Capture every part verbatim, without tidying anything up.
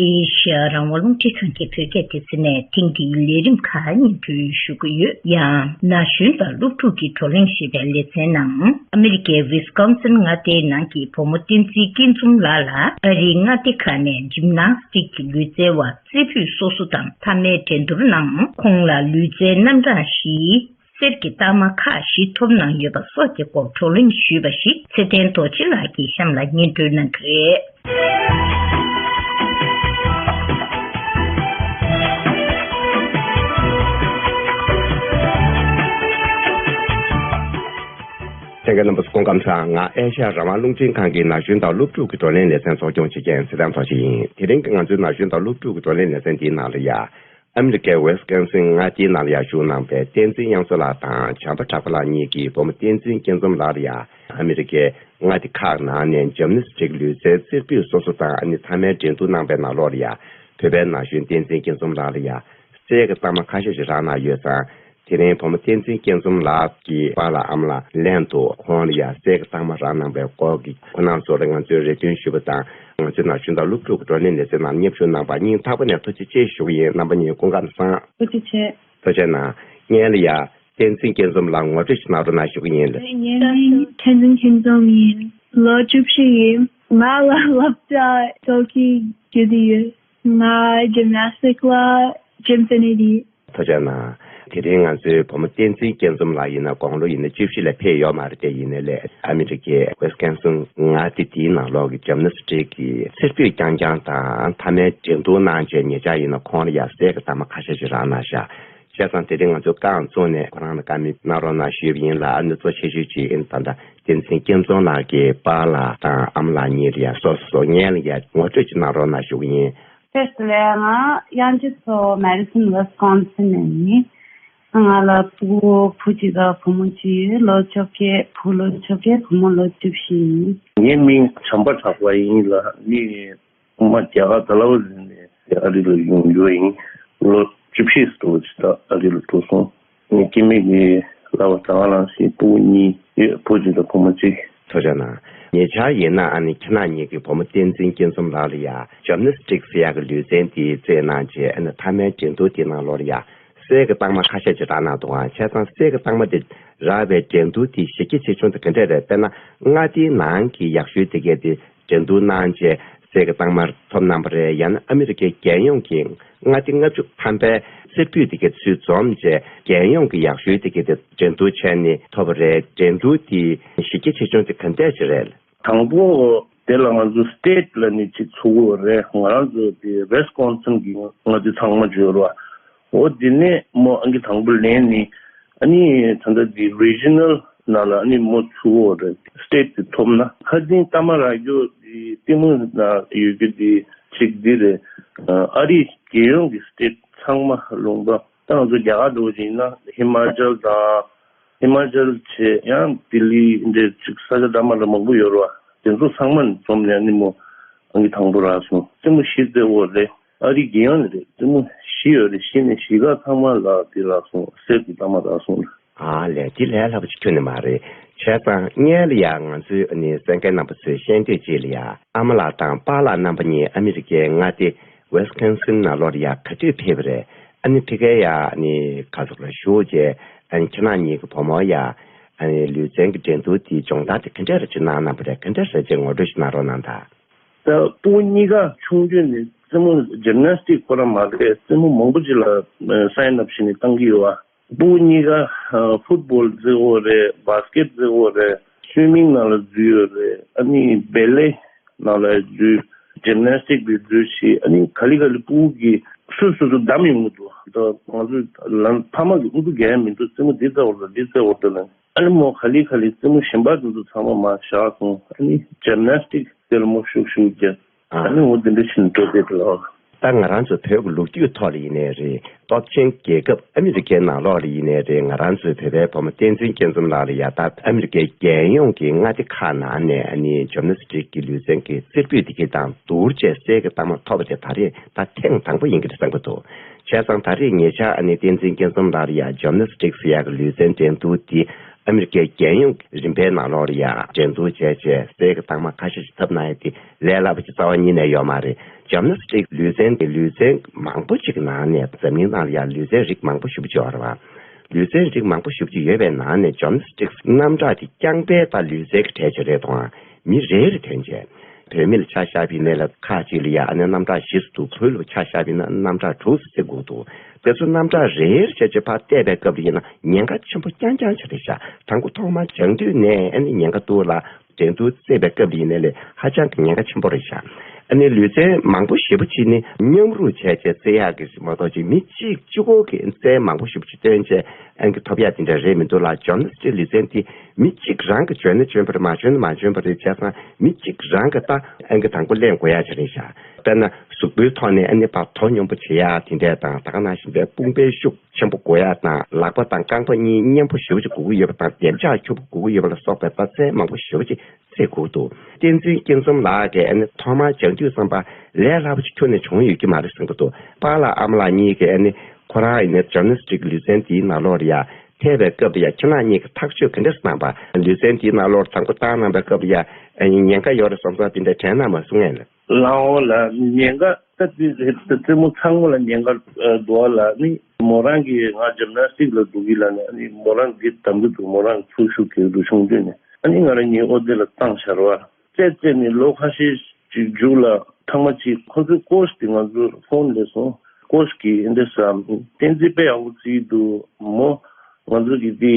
ཨེ་ཤ་ཡ་རང་དབང་རླུང་འཕྲིན་ཁང་གི་བོད་སྐད་སྡེ་ཚན་ནས་ཐེངས་འདིའི་ལས་རིམ་ཁག་སྙན་སྒྲོན་ཞུ་གི་ཡོད། ཡང་ན་གཞོན་དང་སློབ་ཕྲུག་གི་བགྲོ་གླེང་ཞེས་པའི་ལེ་ཚན་ནང་ཨ་མི་རི་ཀའི་ཝི་སི་ཀོན་སིན་མངའ་སྡེའི་ནང་གི་བུ་མོ་བསྟན་འཛིན་སྐྱིད་འཛོམས་ལགས་ལ་ཨ་རིའི་མངའ་སྡེ་ཁག་ནས་ཇིམ་ནཱ་སི་ཊིག་གི་ལུས་རྩལ་བ་རྩེ་ཕུད་སོ་སོ་དང་མཐའ་མའི་འགྲན་བསྡུར་ནང་ཁོང་ལ་ལུས་རྩལ་རྣམ་གྲངས་བཞིའི་གསེར་གྱི་རྟགས་མ་ཁག་བཞི་ཐོབ་གནང་ཡོད་པ་སོགས་ཀྱི་སྐོར་བགྲོ་གླེང་ཞུས་པ་ཞིག་ཚེ་བརྟན་རྡོ་རྗེ་ལགས་ཀྱིས་གཤམ་ལ་སྙན་སྒྲོན་གནང་གི་རེད། ལྷན་རྒྱས་རྣམ་པ་སྐུ་ཁམས་བཟང་། ང་ཨེ་ཤ་ཡ་རང་དབང་རླུང་འཕྲིན་ཁང་གི་ན་གཞོན་དང་སློབ་ཕྲུག་གི་བགྲོ་གླེང་ལེ་ཚན་གཙོ་སྐྱོང་བྱེད་མཁན་ཚེ་བརྟན་རྡོ་རྗེ་ཡིན། དེ་རིང་གི་ང་ཚོའི་ན་གཞོན་དང་སློབ་ཕྲུག་གི་བགྲོ་གླེང་ལེ་ཚན་འདིའི་ནང་ལ་ཡ། ཨ་མི་རི་ཀའི་ཝེ་སི་ཀོན་སིན་མངའ་སྡེའི་ནང་ལ་ཡ་བཞུགས་གནང་པའི་བསྟན་འཛིན་དབྱངས་མཚོ་ལགས་དང་བྱམས་པ་གྲགས་པ་ལགས་གཉིས་ཀྱིས་བུ་མོ་བསྟན་འཛིན་སྐྱིད་འཛོམས་ལགས་ལ་ཡ་ཨ་མི་རི་ཀའི་མངའ་སྡེ་ཁག་ནང་ནས་ཇིམ་ནེ་སི་ཊིག་ལུས་རྩལ་རྩེ་ཕུད་སོ་སོ་དང་ཨ་ནི་མཐའ་མའི་འགྲན་བསྡུར་གནང་པའི་ནང་ལོགས་ལ་ཡ་བོད་པའི་ན་གཞོན་བསྟན་འཛིན་སྐྱིད་འཛོམས་ལགས་ལ་ཡ་གསེར་གྱི་རྟགས་མ་ཁ་ཤས་ཤིག་རག་གནང་ཡོད་ཙང་། དེ་རིང་བུ་མོ་བསྟན་འཛིན་སྐྱིད་འཛོམས་ལགས་ཀྱི་པཱ་ལགས་ཨ་མ་ལགས་ལྷན་དུ་ཁོང་ལ་ཡ་གསེར་གྱི་རྟགས་མ་རག་གནང་པའི་སྐོར་གྱི་ཁོང་རྣམ་ཚོར་ང་ཚོས་རེ་འདུན་ཞུས་པ་དང་། ང་ཚོའི་ན་གཞོན་དང་སློབ་ཕྲུག་གི་བགྲོ་གླེང་ལེ་ཚན་ནང་མཉམ་ཞུགས་གནང་བར་སྙིང་ཐག་པ་ནས་ཐུགས་རྗེ་ཆེ་ཞུ་གི་ཡིན། རྣམ་པ་གཉིས་སྐུ་ཁམས་བཟང་། ཐུགས་རྗེ་ཆེ། ཐུགས་རྗེ་གནང་། སྔོན་ལ་ཡ་བསྟན་འཛིན་སྐྱིད་འཛོམས་ལགས་ངོ་སྤྲོད་ཅིག་གནང་རོགས་གནང་ཞུ་གི་ཡིན། ངའི་མིང་བསྟན་འཛིན་སྐྱིད་འཛོམས་ཡིན། ལོ་བཅུ་བཞི་ཡིན། ང་ལ་སློབ་གྲྭ་ཚོགས་ཀྱི་རྒྱུ་དེ་ཡོད། ང་ཇིམ་ནེ་སི་ཊིག་ལ་ཇིམ་ཕི་ནི་ཌི། ཐུགས་རྗེ་གནང་། དེ་རིང་ང་ཚོའི་བུ་མོ་བསྟན་འཛིན་སྐྱིད་འཛོམས་ལགས་ཡིན་ན་དགུང་ལོ་ཡིན་ན་བཅུ་བཞི་ལས་ཕེབས་ཡོད་མ་རེད་དེ། ཡིན་ནའི་ལས་ཨ་མི་རི་ཀའི་ཝེ་སི་ཀོན་སིན་མངའ་སྡེ་དེའི་ནང་ལོགས་ཀྱི་ཇིམ་ནེ་སི་ཊིག་གི་རྩེ་ཕུད་རྐྱང་རྐྱང་དང་མཐའ་མའི་འགྲན་བསྡུར་གནང་རྗེས་ཉེ་ཆར་ཡིན་ན་ཁོང་ལ་ཡ་གསེར་གྱི་རྟགས་མ་ཁ་ཤས་ཤིག་རག་གནང་ཤག་བྱས་ཙང་དེ་རིང་ང་ཚོས་རྐང་བཙུགས་ནས་ཁོ་རང་ལ་བཀའ་མོལ་གནང་རོགས་གནང་ཞུས་པ་ཡིན་ལ། ཨ་ནི་གཙོ་ཆེ་ཤོས་ཅིག་ཨིན་ད་ལྟ་བསྟན་འཛིན་སྐྱིད་འཛོམས་ལགས་ཀྱི་པཱ་ལགས་དང་ཨ་མ་ལགས་གཉིས་ལ་ཡ་སོ་སོ་སྔོན་ལ་ཡ་ངོ་སྤྲོད་ཅིག་གནང་རོགས་གནང་ཞུ་གི་ཡིན། བཀྲ་ཤིས་བདེ་ལེགས། ང་དབྱངས་ཅན་མཚོ་མེ་ཌི་སོན་ཝེ་སི་ཀོན་སིན་ནས་ཡིན། ང་ལ་ཕྲུ་གུ་བུ་གཅིག་དང་བུ་མོ་གཅིག་ཡོད། ལོ་བཅོ་བརྒྱད། བུ་ལོ་བཅོ་བརྒྱད། བུ་མོ་ལོ་བཅུ་བཞི་ཡིན། ངའི་མིང་བྱམས་པ་གྲགས་པ་ཡིན་ལ། ནི་ངོ་མ་རྒྱ་གར་ཌལ་ཝར་ནས་ཨ་རི་ལ་ཡོང་རྒྱུ་ཡིན། ལོ་བཅུ་བཞི་ཙམ་ཞིག་ད་ཨ་རི་ལ་འགྲོ་སོང་། ངའི་སྐྱེ་དམན་གྱི་གླ་བ་ད་ག་རང་ཞིག་ཕྲུ་གུ་གཉིས་ཡོད། བུ་གཅིག་དང་བུ་མོ་གཅིག་ཐུགས་རྗེ་གནང་། ཉེ་ཆར་ཡིན་ན་ཨ་ནི་ཁྱེད་རང་གཉིས་ཀྱི་བུ་མོ་བསྟན་འཛིན་སྐྱིད་འཛོམས་ལགས་ལ་ཡ་ཇིམ་ནེ་སི་ཊིག་ཟེར་ཡག་གི་ལུས་རྩལ་འདི་རྩེད་གནང་རྗེས་ཨ་ནི་མཐའ་མའི་འགྲན་བསྡུར་དེའི་ནང་ལོགས་ལ་ཡ་གསེར་གྱི་རྟགས་མ་ཁ་ཤས་ཅིག་རག་གནང་འདུག་ཨང་། བྱས་ཙང་གསེར་གྱི་རྟགས་མ་དེ་རག་པའི་འགྲན་བསྡུར་དེ་གཞི་རྒྱ་ཆེ་ཆུང་དེ་ག་འདྲས་རེད། དཔེར་ན་མངའ་སྡེའི་ནང་གི་ཡག་ཤོས་དེ་གས་དེ་འགྲན་བསྡུར་གནང་རྗེས་གསེར་གྱི་རྟགས་མ་ཐོབ་གནང་པ་རེད། ཡང་ན་ཨ་མི་རི་ཀའི་རྒྱལ་ཡོངས་ཀྱི་མངའ་སྡེ་ལྔ་བཅུ་ཐམ་པའི་རྩེ་ཕུད་དེ་གས་ཚུར་འཛོམས་རྗེས་རྒྱལ་ཡོངས་ཀྱི་ཡག་ཤོས་དེ་གས་དེ་འགྲན་བསྡུར་བྱས་ནས་ཐོབ་པ་རེད། འགྲན་བསྡུར་དེ་གཞི་རྒྱ་ཆེ་ཆུང་དེ་ག་འདྲས་ཅིག་རེད། དང་པོ་དེ་ལ་ང་ཚོ་སི་ཊེཊ་ལ་ནི་གཅིག་ཚུགས་ཀྱི་ཡོད་རེད། ང་རང་ཚོ་དེ་ཝེ་སི་ཀོན་སིན་གྱི་མངའ་སྡེ་ཚང་མ་བརྗོད་རོགས། འོ་དེ་ནས་མོ་ཨང་ཀི་དང་པོ་ལེན་ནི། ཨ་ནི་ད་ལྟ་དེ་རི་ཇི་ནལ་ནང་ལ་ཨ་ནི་མོ་ཚུགས་ཀྱི་ཡོད་རེད། སི་ཊེཊ་དེ་ཐོབ་ན་ཁ་རྩང་རྟགས་མ་རག་རྒྱུ་དེ་ལྟད་མོ་ན་ཡོད་རྒྱུ་དེ་གཅིག་དེ་རེད། ཨ་རིའི་རྒྱལ་ཡོངས་ཀྱི་སི་ཊེཊ་ཚང་མ་ལུང་པ། ད་ང་ཚོ་རྒྱ་གར་འགྲོ་བཞིན་ཡིན་ན་ཧི་མ་ཅལ་དང་། ཧི་མ་ཅལ་བྱས་ཡང་ལྡི་ལི་འདྲའི་ཅིག་ས་ཆ་འདྲ་མ་འདྲ་མང་པོ་ཡོད་རེད་བ། དེ་ཚོ་ཚང་མ་འཛོམས་ནས་ཨ་ནི་མོ་ཨང་ཀི་དང་པོ་རག་སོང་། རྩེད་མོ་བཞི་རྩེ་ཡོད་རེད། ཨ་རི་རྒྱལ་ཡོངས་ནས་རེད། རྩེད་མོ་བཞི་ཡོད་རེད། བཞི་ནས་བཞི་ཀ་ཚང་མ་ལ་དེ་རག་སོང་། གསེར་གྱི་རྟགས་མ་རག་སོང་། ཨ་ལས། དེ་ལས་སླ་པོ་ཅིག་ཁྱོན་ནས་མ་རེད། བྱས་ཙང་སྔོན་ལ་ཡང་ང་ཚོའི་ཨ་ནི་གསན་མཁན་རྣམ་པ་ཚོས་ཤེས་འདོད་ཅིག་ལ་ཡ། ཨ་མ་ལགས་དང་པཱ་ལགས་རྣམ་པ་གཉིས་ཨ་མི་རི་ཀའི་མངའ་སྡེ་ཝེ་སི་ཀོན་སིན་ནང་ལོགས་ལ་ཡ་ག་དུས་ཕེབས་པ་རེད། ཨ་ནི་ཕ་གིར་ཡ་ཨ་ནི་ག་ཚོད་ལ་བཞུགས་རྗེས་ཨ་ནི་ཁྱེད་རང་གཉིས་ཀྱི་བུ་མོ་ཡ་ཨ་ནི་ལུས་རྩལ་གྱི་འགྲན་བསྡུར་དེ་སྦྱོང་བརྡར་དེ་ག་འདྲས་རེ་ཅིག་གནང་གནང་པ་རེད། ག་འདྲས་རེ་ཅིག་ངོ་སྤྲོད་ཅིག་གནང་རོགས་གནང་དང་། ད་སྤུ་གུ་གཉིས་ཀ་ཆུང་དུས་ནས་རྩེད་མོ་ཇིམ་ནེ་སི་ཊིག་ཁོ་རང་མ་རེད། རྩེད་མོ་མང་པོ་ཅིག་ལ་སའིན་ཨབ་བྱས་ནས་བཏང་གི་ཡོད་ཨ། སྤུ་གུ་གཉིས་ཀ་ཕུཊ་བོལ་རྩེ་གི་ཡོད་རེད། བྷ་སི་ཀེཊ་རྩེ་གི་ཡོད་རེད། སུའི་མིང་ནང་ལ་འཛུལ་ཡོད་རེད། ཨ་ནི་བེ་ལེ་ནང་ལ་འཛུལ། ཇིམ་ནེ་སི་ཊིག་པའི་འཛུལ་ཞིག་ཨ་ནི་ག་ལེ་ག་ལེ་སྤུ་གུ་གི་སོ་སོ་སོ་བདམས་ཡོང་གི་འདུག་ད་ང་ཚོ་ལ་ཕ་མ་གི་དབུ་གུ་རྒྱག་ཡ་མི་འདུག་རྩེད་མོ་འདི་རྩེ་བར་དང་འདི་རྩེ་བར་དང་ལ། ཨ་ནི་མོ་ག་ལེ་ག་ལེ་རྩེད་མོ་གཞན་པ་དེ་ཚོ་ཚང་མ་མར་བཞག་སོང་། ཨ་ནི་ཇིམ་ནེ་སི་ཊིག་དེ་ལ་མོ་ཤུགས་ཤུགས་རྒྱག་ཨ་ནི་འོ་དེ་འདྲ་བྱས་ནས་འགྲོ་བསྡད་དེ་ལ། ད་ང་རང་ཚོ་བོད་ཀྱི་ལོ་རྒྱུས་ཐོག་ལ་ཡིན་ནའི་རེད། སྟོབས་ཆེན་རྒྱལ་ཁབ་ཨ་མི་རི་ཀའི་ནང་ལོགས་ལ་ཡིན་ནའི་རེད། ང་རང་ཚོའི་བོད་པའི་བུ་མོ་བསྟན་འཛིན་སྐྱིད་འཛོམས་ལགས་ལ་ཡ་ད་ཨ་མི་རི་ཀའི་རྒྱལ་ཡོངས་ཀྱི་མངའ་སྡེ་ཁག་ནང་ནས་ཨ་ནི་ཇིམ་ནེ་སི་ཊིག་གི་ལུས་རྩལ་གྱི་རྩེ་ཕུད་དེ་གི་དང་བསྡུར་བྱས་གསེར་གྱི་རྟགས་མ་ཐོབ་པ་དེ་ད་རེས་ད་ཐེངས་དང་པོ་ཡིན་གྱི་རེད་བསམ་གྱི་འདུག་བྱས་ཙང་ད་རེས་ཉེ་ཆར་ཨ་ནི་བསྟན་འཛིན་སྐྱིད་འཛོམས་ལགས་ལ་ཡ་ཇིམ་ནེ་སི་ཊིག་ཟེར་ཡག་གི་ལུས་རྩལ་འགྲན་བསྡུར་འདི་ ཨ་མི་རི་ཀའི་རྒྱལ་ཡོངས་རིམ་པའི་ནང་ལོགས་ལ་ཡང་འགྲན་བསྡུར་བྱས་བྱས་གསེར་གྱི་རྟགས་མ་ཁ་ཤས་ཤིག་ཐོབ་གནང་ཡ་དེ་ལས་སླ་པོ་ཅིག་རྩ་བ་ཉིད་ནས་ཡོད་མ་རེད། ཇིམ་ནེ་སི་ཊིག་ལུས་རྩལ་དེ་ལུས་རྩལ་མང་པོ་ཅིག་གི་ནང་ནས་འཛམ་གླིང་ནང་ལ་ཡང་ལུས་རྩལ་རིགས་མང་པོ་ཞེ་པོ་ཅིག་ཡོད་རེད་བ། ལུས་རྩལ་རིགས་མང་པོ་ཞེ་པོ་ཅིག་ཡོད་པའི་ནང་ནས་ཇིམ་ནེ་སི་ཊིག་རྣམ་གྲངས་དེ་རྐྱང་པའི་ད་ལུས་རྩལ་གྱི་གྲས་ཅིག་རེད་དང་། མི་རེ་རེ་ཐོན་བྱས། བུད་མེད་ལ་ཆ་བཞག་པ་ཡིན་ན་ལ་ཁག་ཅིག་ལ་ཡ་ཨ་ནི་རྣམ་གྲངས་བཞི་ཙམ་འདུག་བུ་ལ་ཆ་བཞག་པ་ཡིན་ན་རྣམ་གྲངས་དྲུག་ཙམ་རྩེ་དགོས་འདུག་དེ་ཚོ་རྣམ་གྲངས་རེ་རེ་བྱས་བྱས་ཕར་བལྟས་པའི་སྐབས་ལ་ཡིན་ན་ཉེན་ཁ་ཆེན་པོ་རྐྱང་རྐྱང་ཅིག་རེད་ཤག་དང་པོ་ཐོག་མར་སྦྱང་དུས་ནས་ཨ་ནི་ཉེན་ཁ་འདུག་ལ། འགྲན་བསྡུར་རྩེ་བའི་སྐབས་ལ་ཡིན་ན་ལས་ཧ་ཅང་གི་ཉེན་ཁ་ཆེན་པོ་རེད་ཤག་ཨ་ནི་ལུས་རྩལ་མང་པོ་ཞེ་པོ་ཅིག་ནི་མཉམ་རུབ་བྱས་བྱས་རྩེ་ཡག་གི་མ་གཏོགས་ཅིག་མི་གཅིག་གཅིག་པོ་གི་རྩལ་མང་པོ་ཞེ་པོ་ཅིག་སྟོན་བྱས་ཨ་ནི་ཐོབ་ཡག་དེ་འདྲ་རེད་མི་འདུག་ལ། ཇིམ་ནེ་སི་ཊིག་ལུས་རྩལ་འདི་མི་གཅིག་རང་གི་འཇོན་ན་འཇོན་པ་རེད། མ་འཇོན་ན་མ་འཇོན་པ་རེད། བྱས་ཙང་མི་གཅིག་རང་གི་ད་ཨ་ནི་དང་པོ་ལེན་དགོས་ཡག་ཅིག་རེད་ཤག་དཔེར་ན་གཟུགས་པོའི་ཐོག་ནས་ཨ་ནི་ཕར་དོ་སྙོམས་པོ་བྱེད་ཡག་དེ་འདྲ་དང་ད་ག་ནང་བཞིན་པའི་དཔུང་པའི་ཤུགས་ཆེན་པོ་དགོས་ཡག་དང་། ལག་པ་དང་རྐང་པ་གཉིས་མཉམ་པོ་ཞེ་པོ་ཅིག་དགོས་ཀྱི་ཡོད་པ་དང་། བདེ་འཇགས་ཁྱོ་པོ་དགོས་ཀྱི་ཡོད་པ་ལ་སོགས་པའི་ད་རྩལ་མང་པོ་ཞེ་པོ་ཅིག་རྩེ་དགོས་འདུག་བསྟན་འཛིན་སྐྱིད་འཛོམས་ལགས་ཀྱིས་ཨ་ནི་ཐོག་མར་སྦྱང་དུས་ཙམ་པ་ལས་སླ་པོ་ཅིག་ཁྱོན་ནས་བྱུང་ཡོད་ཀྱི་མ་རེད་གསུང་གི་འདུག་པཱ་ལགས་ཨ་མ་ལགས་གཉིས་ཀྱིས་ཨ་ནི་ཁོ་རང་ཡིན་ན་ཇིམ་ནེ་སི་ཊིག་ལུས་རྩལ་འདིའི་ནང་ལོགས་ལ་ཡ་ཐེ་བའི་སྐབས་ལ་ཡ་ཁྱེད་རང་གཉིས་ཀྱིས་ཐག་གཅོད་ག་འདྲས་གནང་པ། ལུས་རྩལ་འདིའི་ནང་ལོགས་དང་པོ་བཏང་གནང་པའི་སྐབས་ལ་ཡ་ཨ་ནི་ཉེན་ཁ་ཡོད་རེད་བསམ་ཙང་དེ་འདྲ་དྲན་གནང་མ་གསུང་ངས་ལ། ལའོ་ལ་ཉེན་ཁ་ད་དེ་རེད། ད་རྩེད་མོ་ཚང་མ་ལ་ཉེན་ཁ་འདུག་ལ་ནི་མོ་རང་གིས་ང་ཇིམ་ནེ་སི་ཊིག་ལ་འདུག་གི་ལ་ནི་ཨ་ནི་མོ་རང་འདི་དམ་གི་འདུག་མོ་རང་ཚུར་ཤུགས་རྒྱག་འདུག་ཆུང་དུས་ནས་ཨ་ནི་ང་རང་ཉིད་ཨོ་དེ་ལ་བཏང་ཤར་བ་རྩེད་རྩེད་ནས་ལོ་ཁ་ཤས་ཅིག་མཇུག་ལ་ཐང་མ་ཅིག་ཁོ་ཚོའི་ཀོ་ཆི་དེ་ང་ཚོ་ཧྥོན་ལས་སོང་། ཀོ་ཆི་གིས་འདི་ས་བསྟན་འཛིན་དཔེ་ཡག་པོ་བརྩིས་འདུག་མོ། ང་ཚོ་གི་དེ་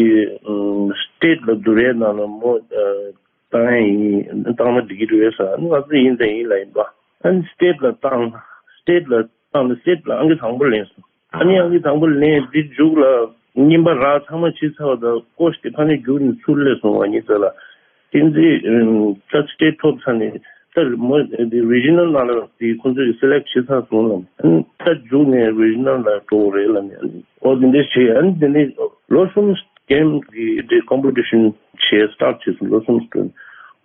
སི་ཊེ་ཊི་ལ་བསྡུར་ཡས་ནང་ལ་མོ་བཏང་ཡས་ཡིན། བཏང་ན་འགྲིག་གི་རེད་ཟེར། ཨ་ནི་ང་ཚོ་ཡིན་དང་ཡིན་ལ་ཡིན་པ། ཨ་ནི་སི་ཊེ་ཊི་ལ་བཏང་། སི་ཊེ་ཊི་ལ་བཏང་ནས་སི་ཊེ་ཊི་ལ་ཨང་ཀི་དང་པོ་ལེན་སོང་། ཨ་ནི་ཨང་ཀི་དང་པོ་ལེན་དེ་མཇུག་ལ་རྔན་པ་རག་ཚང་མ་བྱས་ཚར་བ་དང་ཀོ་ཆི་དེ་ཕ་ནས་རྒྱུགས་ནས་ཚུར་སླེབས་སོང་བ་ཡིན་ཟེར་ལ། བསྟན་འཛིན་ད་སི་ཊེ་ཊི་ཐོབ་ཚར་ནས་ད་མོ་དེ་རི་ཇི་ནལ་ནང་ལ་དེ་ཁོང་ཚོས་སེ་ལེག་བྱས་ཚར་སོང་ལ། ཨ་ནི་ད་མཇུག་ནས་རི་ཇི་ནལ་ལ་འགྲོ་དགོས་རེད་ལ་ནི། ཨ་ནི་ཨོ་དེ་འདྲས་བྱས། ཨ་ནི་དེ་ནས་ལོ་གསུམ་གེམ་གི་དེ་ཀོམ་པི་ཊི་ཤན་བྱས་སི་ཊར་བྱས་སོང་། ལོ་གསུམ་སྟོན།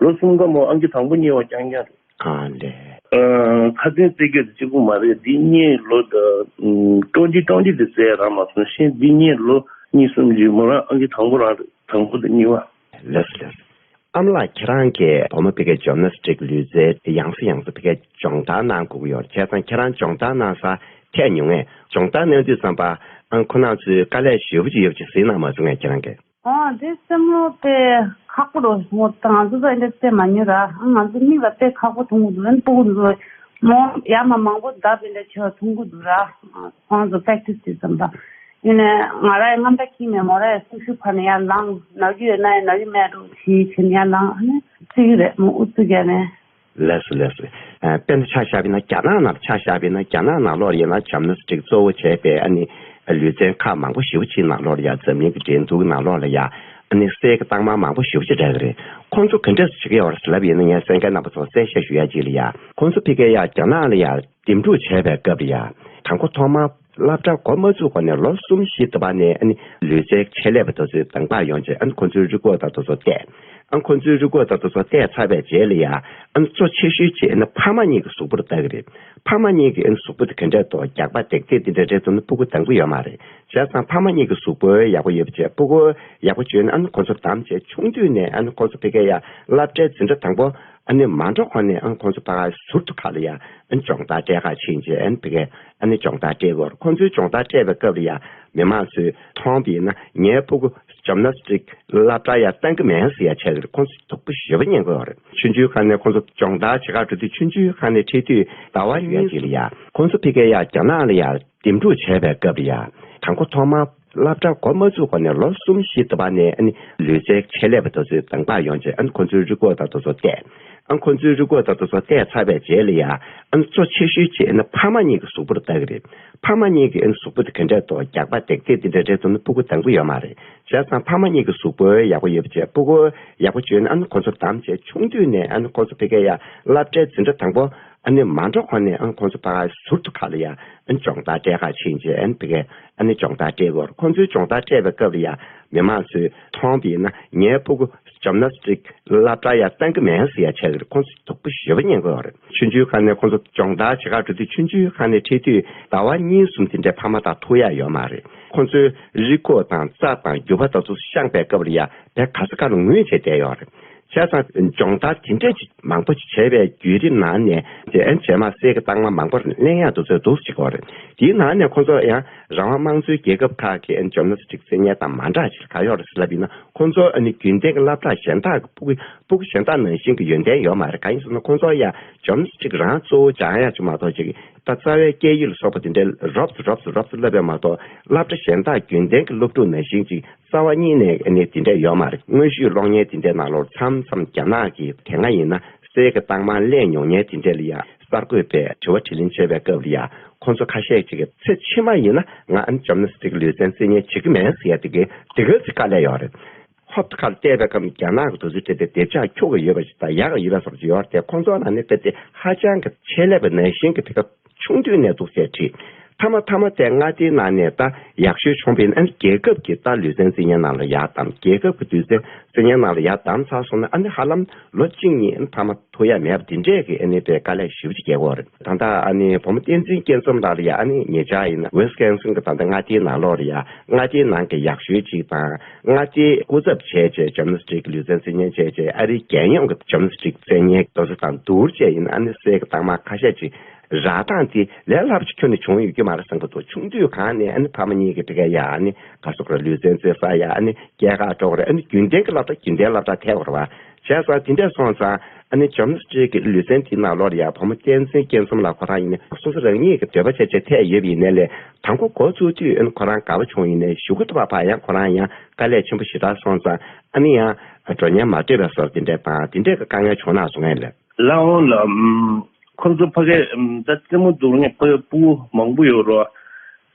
ལོ་གསུམ་ག་མོ་ཨང་ཀི་དང་པོ་གཉིས་པ་རྐྱང་རྐྱང་རེད། ཨ་ལས། ཨ་ཁ་སྟོན་རྩེད་རྒྱུ་དེ་གཅིག་པུ་མ་རེད། འདི་གཉིས་ལོ་ད་ཀྲོན་ཊི་ཀྲོན་ཊི་དེ་རྩེད་རག་མ་སོང་། ཤེས་འདི་གཉིས་ལོ་གཉིས་གསུམ་རྗེས་མོ་རང་ཨང་ཀི་དང་པོ་རང་རེད། དང་པོ་དང་གཉིས་པ། ལགས་སོ་ལགས་སོ། ཨ་མ་ལགས་ཁྱེད་རང་གིས་བུ་མོ་ཕ་གིའི་ཇིམ་ནེ་སི་ཊིག་ལུས་རྩལ་ཡང་སེ་ཡང་སེ་ཕ་གིའི་སྦྱོང་བརྡར་གནང་དགོས་ཀྱི་ཡོད་རེད། བྱས་ཙང་ཁྱེད་རང་སྦྱོང་བརྡར་གནང་ས་ཐད་མྱོང་ངས། སྦྱོང་བརྡར་གནང་དུས་ཙམ་པ་ཨང་ཁོ་རང་ཚོས་དཀའ་ལས་ཞེ་པོ་ཅིག་ཡོད་པ་ཅིག་གཟིགས་གནང་མ་སོང་ངས་ཁྱེད་རང་གིས། ཨོ་དེ་སེམས་བློ་དཔེ་ཁག་པོ་རེད། ངོ་ད་ང་ཚོ་ཚོ་འདི་རྩེད་མ་མྱོང་ར། ང་ཚོ་མིག་ལ་དཔེ་ཁག་པོ་མཐོང་གི་འདུག་ཨ་ནི་སྤུ་གུ་ཚོ་མོ་ཡར་མར་མང་པོ་བརྡབ་པ་འདྲ་བྱས་པ་མཐོང་གི་འདུག་ར། ཁོང་ཚོ་པེག་ཊི་སི་དེ་ཙམ་པ་ཡིན་ནའི་ང་ར་ཡང་རྔམ་པ་ཁྱིམ་ནས་མོ་ར་ཡང་སུ་ཤུ་ཕར་ནས་ཡར་ལངས། ན་རྒྱུ་ཡོད་ན་ཡང་ན་རྒྱུ་མེད་འགྲོ་ཞེས་བྱས་ནས་ཡར་ལངས། ཨ་ནི་རྩེ་གི་རེད། མོ་ཨུ་ཚུགས་རྒྱག་ནས། ལགས་སོ་ལགས་སོ། ཨ་དཔེར་ན་ཆ་བཞག་པ་ཡིན་ན་རྒྱ་ནག་ནང་ཆ་བཞག་པ་ཡིན་ན་རྒྱ་ནག་ནང་ལོགས་ཡིན་ན་ཇིམ་ནེ་སི་ཊིག་གཙོ་བོ་བྱས་པའི་ཨ་ནི་ལུས་རྩལ་ཁག་མང་པོ་ཞེ་པོ་ཅིག་ནང་ལོགས་ལ་ཡ་འཛམ་གླིང་གི་འགྲན་བསྡུར་ནང་ལོགས་ལ་ཡ་ཨ་ནི་གསེར་གྱི་རྟགས་མ་མང་པོ་ཞེ་པོ་ཅིག་རག་གི་རེད། ཁོང་ཚོ་ག་འདྲས་བྱེད་ཀྱི་ཡོད་རེད་ཟེར་ལབ་ཡིན་ན་ངས་གསན་མཁན་རྣམ་པ་ཚོར་གསལ་བཤད་ཞུ་ཡ་ཅིག་ལ་ཡ། ཁོང་ཚོ་ཕ་གིར་ཡ་རྒྱ་ནག་ལ་ཡ་འདེམས་སྒྲུག་བྱས་པའི་སྐབས་ལ་ཡ་དང་པོ་ཐོག་མར་སློབ་གྲྭ་འགོ་མ་བཙུགས་གོང་ནས་ལོ་གསུམ་བཞི་དུ་བར་ནས་ཨ་ནི་ལུས་རྩལ་ཆེད་ལས་པ་དེ་ཚོའི་གདམ་ག་ཡོང་བྱས་ཨ་ནི་ཁོ་ཚོའི་རི་ཀོར་ཌ་དེ་ཚོ་བལྟས། ཨ་ཁོ་ཚོའི་རི་ཀོར་ཌ་དེ་ཚོ་བལྟས་ཚར་བའི་རྗེས་ལ་ཡ་ཨ་ནི་གཙོ་ཆེ་ཤོས་ཅིག་ཨ་ནི་ཕ་མ་གཉིས་ཀྱི་གཟུགས་པོར་ལྟ་གི་རེད། ཕ་མ་གཉིས་ཀྱི་ཨ་ནི་གཟུགས་པོ་དེ་ག་འདྲས་འདུག་རྒྱགས་པ་དེག་དེག་དེ་འདྲ་རེད་འདུག་ན་སྤུ་གུ་དང་པོ་ཡོད་མ་རེད། བྱས་ཙང་ཕ་མ་གཉིས་ཀྱི་གཟུགས་པོ་ཡག་པོ་ཡོད་པ་བྱས་སྤུ་གུ་ཡག་པོ་བྱུང་ན་ཨ་ནི་ཁོ་ཚོ་བདམས་བྱས་ཆུང་དུས་ནས་ཨ་ནི་ཁོ་ཚོ་ཕ་གིར་ཡ་སློབ་གྲྭའི་འཛིན་གྲྭ་དང་པོ་ཨ་ནི་མ་འགྲོ་གོང་ནས་ཨ་ནི་ཁོ་ཚོ་ཕ་གིར་ཟུར་དུ་ཁག་ལ་ཡ་ཨ་ནི་སྦྱོང་བརྡར་སྤྲད་ག་ཕྱིན་བྱས་ཨ་ནི་ཕ་གིར་ཨ་ནི་སྦྱོང་བརྡར་སྤྲད་དགོས་རེད། ཁོ་ཚོའི་སྦྱོང་བརྡར་སྤྲད་པའི་སྐབས་ལ་ཡ་མི་མང་ཚོས་མཐོང་བ་ཡིན་ན་ངའི་སྤུ་གུ་ཇིམ་ནེ་སི་ཊིག་སློབ་གྲྭ་ཡ་གཏང་གི་མེད་ཟེར་ཡ་བྱས་ཏེ་ཁོང་ཚོ་སྡུག་པོ་ཞེ་པོ་ཉན་གི་ཡོད་རེད། ཆུང་ཆུང་སྒང་ནས་ཁོང་ཚོ་སྦྱོང་བརྡར་བྱེད་གར་འགྲོ་དུས་ཆུང་ཆུང་སྒང་ནས་ཁྲིད་དུས་ཟླ་བ་ཡོད་ཡ་ཅིག་ལ་ཡ་ཁོང་ཚོ་ཕ་གིར་ཡ་རྒྱ་ནག་ལ་ཡ་འདེམས་སྒྲུག་བྱས་པའི་སྐབས་ལ་ཡ་དང་པོ་ཐོག་མར་སློབ་གྲྭ་འགོ་མ་བཙུགས་གོང་ནས་ལོ་གསུམ་བཞི་དུ་བར་ནས་ཨ་ནི་ལུས་རྩལ་ཆེད་ལས་པ་དེ་ཚོའི་གདམ་ག་ཡོང་བྱས་ཨ་ནི་ཁོ་ཚོའི་རི་ཀོར་ཌ་དེ་ཚོ་བལྟས། ཨ་ཁོ་ཚོའི་རི་ཀོར་ཌ་དེ་ཚོ་བལྟས་ཚར་བའི་རྗེས་ལ་ཡ་ཨ་ནི་གཙོ་ཆེ་ཤོས་ཅིག་ཨ་ནི་ཕ་མ་གཉིས་ཀྱི་གཟུགས་པོར་ལྟ་གི་རེད། ཕ་མ་གཉིས་ཀྱི་ཨ་ནི་གཟུགས་པོ་དེ་ག་འདྲས་འདུག་རྒྱགས་པ་དེག་དེག་དེ་འདྲ་རེད་འདུག་ན་སྤུ་གུ་དང་པོ་ཡོད་མ་རེད། བྱས་ཙང་ཕ་མ་གཉིས་ཀྱི་གཟུགས་པོ་ཡག་པོ་ཡོད་པ་བྱས་སྤུ་གུ་ཡག་པོ་བྱུང་ན་ཨ་ནི་ཁོ་ཚོ་བདམས་བྱས་ཆུང་དུས་ནས་ཨ་ནི་ཁོ་ཚོ་ཕ་གིར་ཡ་སློབ་གྲྭའི་འཛིན་གྲྭ་དང་པོ་ཨ་ནི་མ་འགྲོ་གོང་ནས་ཨ་ནི་ཁོ་ཚོ་ཕ་གིར་ཟུར་དུ་ཁག་ལ་ཡ་ཨ་ནི་སྦྱོང་བརྡར་སྤྲད་ག་ཕྱིན་བྱས་ཨ་ནི་ཕ་གིར་ཨ་ནི་སྦྱོང་བརྡར་སྤྲད་དགོས་རེད། ཁོ་ཚོའི་སྦྱོང་བརྡར་སྤྲད་པའི་སྐབས་ལ་ཡ་མི་མང་ཚོས་མཐོང་བ་ཡིན་ན་ངའི་སྤུ་གུ་ ཇིམ་ནེ་སི་ཊིག་སློབ་གྲྭ་ཡར་གཏང་གི་མེད་ཟེར་ཡ་བྱས་ཀྱི་རེད། ཁོང་ཚོ་སྡུག་པོ་ཞེ་པོ་མཉེས་ཀྱི་ཡོད་རེད། ཆུང་ཆུང་སྒང་ནས་ཁོང་ཚོ་སྦྱོང་བརྡར་བྱེད་གར་འགྲོ་དུས་ཆུང་ཆུང་སྒང་ནས་ཁྲིད་དུས་ཟླ་བ་གཉིས་གསུམ་དེ་འདྲའི་ཕ་མ་དང་ཐུག་ཡ་ཡོད་མ་རེད། ཁོང་ཚོའི་རིགས་ཁོག་དང་རྩ་དང་རྒྱུད་པ་དེ་ཚོ་བཤངས་པའི་སྐབས་ལ་ཡ་བས་ག་ས་ག་ལ་ངུས་བྱས་བསྡད་ཡོད་རེད། བྱས་ཙང་སྦྱོང་བརྡར་དེ་འདྲས་ཅིག་མང་པོ་ཅིག་བྱས་པའི་བརྒྱུད་རིམ་ནང་ནས་དེ་ཨན་རྗེས་མ་གསེར་གྱི་རྟགས་མ་མང་པོ་ལེན་ཡག་དུས་ཚོད་འདུག་ཅིག་གོ་རེད། དེའི་ནང་ནས་ཁོང་ཚོ་ཡང་རང་དབང་དམངས་གཙོའི་རྒྱལ་ཁབ་ཁག་གི་ཨན་ཇིམ་ནེ་སི་ཊིག་རྩེད་མཁན་དང་མ་འདྲ་ཅིག་ག་ཡོད་རེད་ཟེར་ལབ་ཡིན་ན། ཁོང་ཚོ་ཨ་ནི་རྒྱུན་ལྡན་གྱི་སློབ་གྲྭ་གཞན་དག་གི་ཕྲུ་གུ་ཕྲུ་གུ་གཞན་དག་ནང་བཞིན་གྱི་ཡོན་ཏན་ཡོད་མ་རེད། གང་ཡིན་ཟེར་ན་ཁོང་ཚོ་ཡང་ཇིམ་ནེ་སི་ཊིག་རང་གཙོ་བོ་སྦྱང་ཡག་ཅིག་མ་གཏོགས་ཅིག་ད་རྩ་བའི་སྐད་ཡིག་ལ་སོགས་པ་དེ་འདྲའི་རོབ་ཙམ་རོབ་ཙམ་རོབ་ཙམ་བསླབ་པ་མ་གཏོགས་སློབ་གྲྭ་གཞན་དག་རྒྱུན་ལྡན་གྱི་སློབ་ཕྲུག་ནང་བཞིན་ཅིག་རྩ་བ་ཉིད་ནས་ཨ་ནི་དེ་འདྲས་ཡོད་མ་རེད། དངོས་ཤུགས་སློང་མཁན་དེ་འདྲས་ནང་ལོགས་མཚམས་མཚམས་རྒྱ་ནག་གི་དེ་སྔ་ཡིན་ན་གསེར་གྱི་རྟགས་མ་ལེན་མྱོང་མཁན་དེ་འདྲས་ལ་ཡ་གསར་འགོད་པས་དྲི་བ་དྲིས་ལན་བྱས་པའི་སྐབས་ལ་ཡ་ཁོང་ཚོ་ཁ་ཤས་ཅིག་གིས་ཚེ་ཕྱི་མ་ཡིན་ན་ང་ཨ་ནི་ཇིམ་ནེ་སི་ཊིག་ལུས་རྩལ་རྩེད་མཁན་བྱེད་ཀྱི་མེད་ཟེར་ཡ་དེ་གའི་དེ་ག་ཚོད་དཀའ་ལས་ཡོད་རེད། ཧོབ་ཏེ་ཁ་ལ་བལྟས་པའི་སྐབས་རྒྱ་ནག་གི་དུས་ཚོད་དེ་དེ་སྡེབ་ཆག་འཁྱོག་གི་ཡོད་པ་ཞིག་དང་ཡག་གི་ཡོད་པ་སོགས་ཅིག་ཡོད་རེད་དེ། ཁོང་ཚོ་ནང་ནས་དཔེ་དེ་ཧ་ཅང་གི་ཆེད་ལས་པ་ནང་བཞིན་གྱི་དེ་ག་ཆུང་དུས་ནས་འདུག་ཟེར་དྲིས། མཐའ་མ་མཐའ་མ་དེ་མངའ་སྡེའི་ནང་ནས་ད་ཡག་ཤོས་བྱུང་བ་ཡིན་ན་ཨ་ནི་རྒྱལ་ཁབ་ཀྱི་ད་ལུས་རྩལ་རྩེད་མཁན་ནང་ལ་ཡར་བདམས། རྒྱལ་ཁབ་ཀྱི་ལུས་རྩལ་རྩེད་མཁན་ནང་ལ་ཡར་བདམས་ཚར་སོང་ན་ཨ་ནི་ཧ་ལམ་ལོ་གཅིག་གཉིས་ཨ་ནི་ཕ་མ་ཐུག་ཡ་མེད་པ་དེ་འདྲས་ཀྱི་ཨ་ནི་དཔེ་དཀའ་ལས་ཞེ་པོ་ཅིག་རྒྱག་གི་ཡོད་རེད། ད་ལྟ་ཨ་ནི་བུ་མོ་བསྟན་འཛིན་སྐྱིད་འཛོམས་ལགས་ལ་ཡ་ཨ་ནི་ཉེ་ཆར་ཡིན་ན་ཝི་སི་ཀོན་སིན་གྱི་ད་ལྟ་མངའ་སྡེའི་ནང་ལོགས་ལ་ཡ་མངའ་སྡེའི་ནང་གི་ཡག་ཤོས་ཅིག་དང་མངའ་སྡེའི་སྐུ་ཚབ་བྱས་བྱས་ཇིམ་ནེ་སི་ཊིག་ལུས་རྩལ་རྩེད་མཁན་བྱས་བྱས་ཨ་རིའི་རྒྱལ་ཡོངས་ཀྱི་ཇིམ་ནེ་སི་ཊིག་རྩེད་མཁན་དེ་ཚོ་དང་བསྡུར་བྱས་ཡིན་ན་ཨ་ནི་གསེར་གྱི་རྟགས་མ་ཁ་ཤས་ཅིག་རག་སྟངས་དེ་ལས་སླ་པོ་ཅིག་ཁྱོན་ནས་བྱུང་ཡོད་ཀྱི་མ་རེད་བསམ་གྱི་འདུག་ཆུང་དུས་གང་ནས་ཨ་ནི་ཕ་མ་གཉིས་ཀྱིས་དེ་ག་ཡ་ཨ་ནི་ག་སོགས་ར་ལུས་རྩལ་རྩེད་ས་ཡ་ཨ་ནི་སྐྱེལ་ག་འགྲོ་གི་རེད། ཨ་ནི་རྒྱུན་ལྡན་གྱི་སློབ་གྲྭ་རྒྱུན་ལྡན་སློབ་གྲྭ་ཐད་ཡོད་རེད་བ། བྱས་ཙང་དེ་འདྲས་སོང་ཙང་ཨ་ནི་ཇིམ་ནེ་སི་ཊིག་གི་ལུས་རྩལ་དེའི་ནང་ལོགས་ལ་ཡ་བུ་མོ་བསྟན་འཛིན་སྐྱིད་འཛོམས་ལགས་ཁོ་རང་ཡིན་ན་སོ་སོ་རང་ཉིད་ཀྱི་འདོད་པ་བྱས་བྱས་ཐད་ཡོད་པ་ཡིན་ནའི་ལས་དང་པོ་འགོ་བཙུགས་དུས་ཨ་ནི་ཁོ་རང་དགའ་པོ་བྱུང་ཡིན་ནའི་གཞུག་གུ་ཐུབ་པ་ཕར་ཡང་ཁོ་རང་ཡང་དཀའ་ལས་ཆེན་པོ་ཞེ་དྲག་སོང་ཙང་ཨ་ནི་ཡང་འགྲོ་ཉན་མ་སྤྲད་པའི་བཟོ་འདྲ་དེ་འདྲས་དང་དེ་འདྲས་ཀྱི་དཀའ་ངལ་བྱུང་ན་གསུང་ཡ་ལས། ལགས་འོང་ལགས། ཨམ། ཁོ་ཚོ་ཕ་གི་ཨམ་ད་རྩེད་མོ་རྩེ་མཁན་ཕ་གི་ཕྲུ་གུ་མང་པོ་ཡོད་རེད།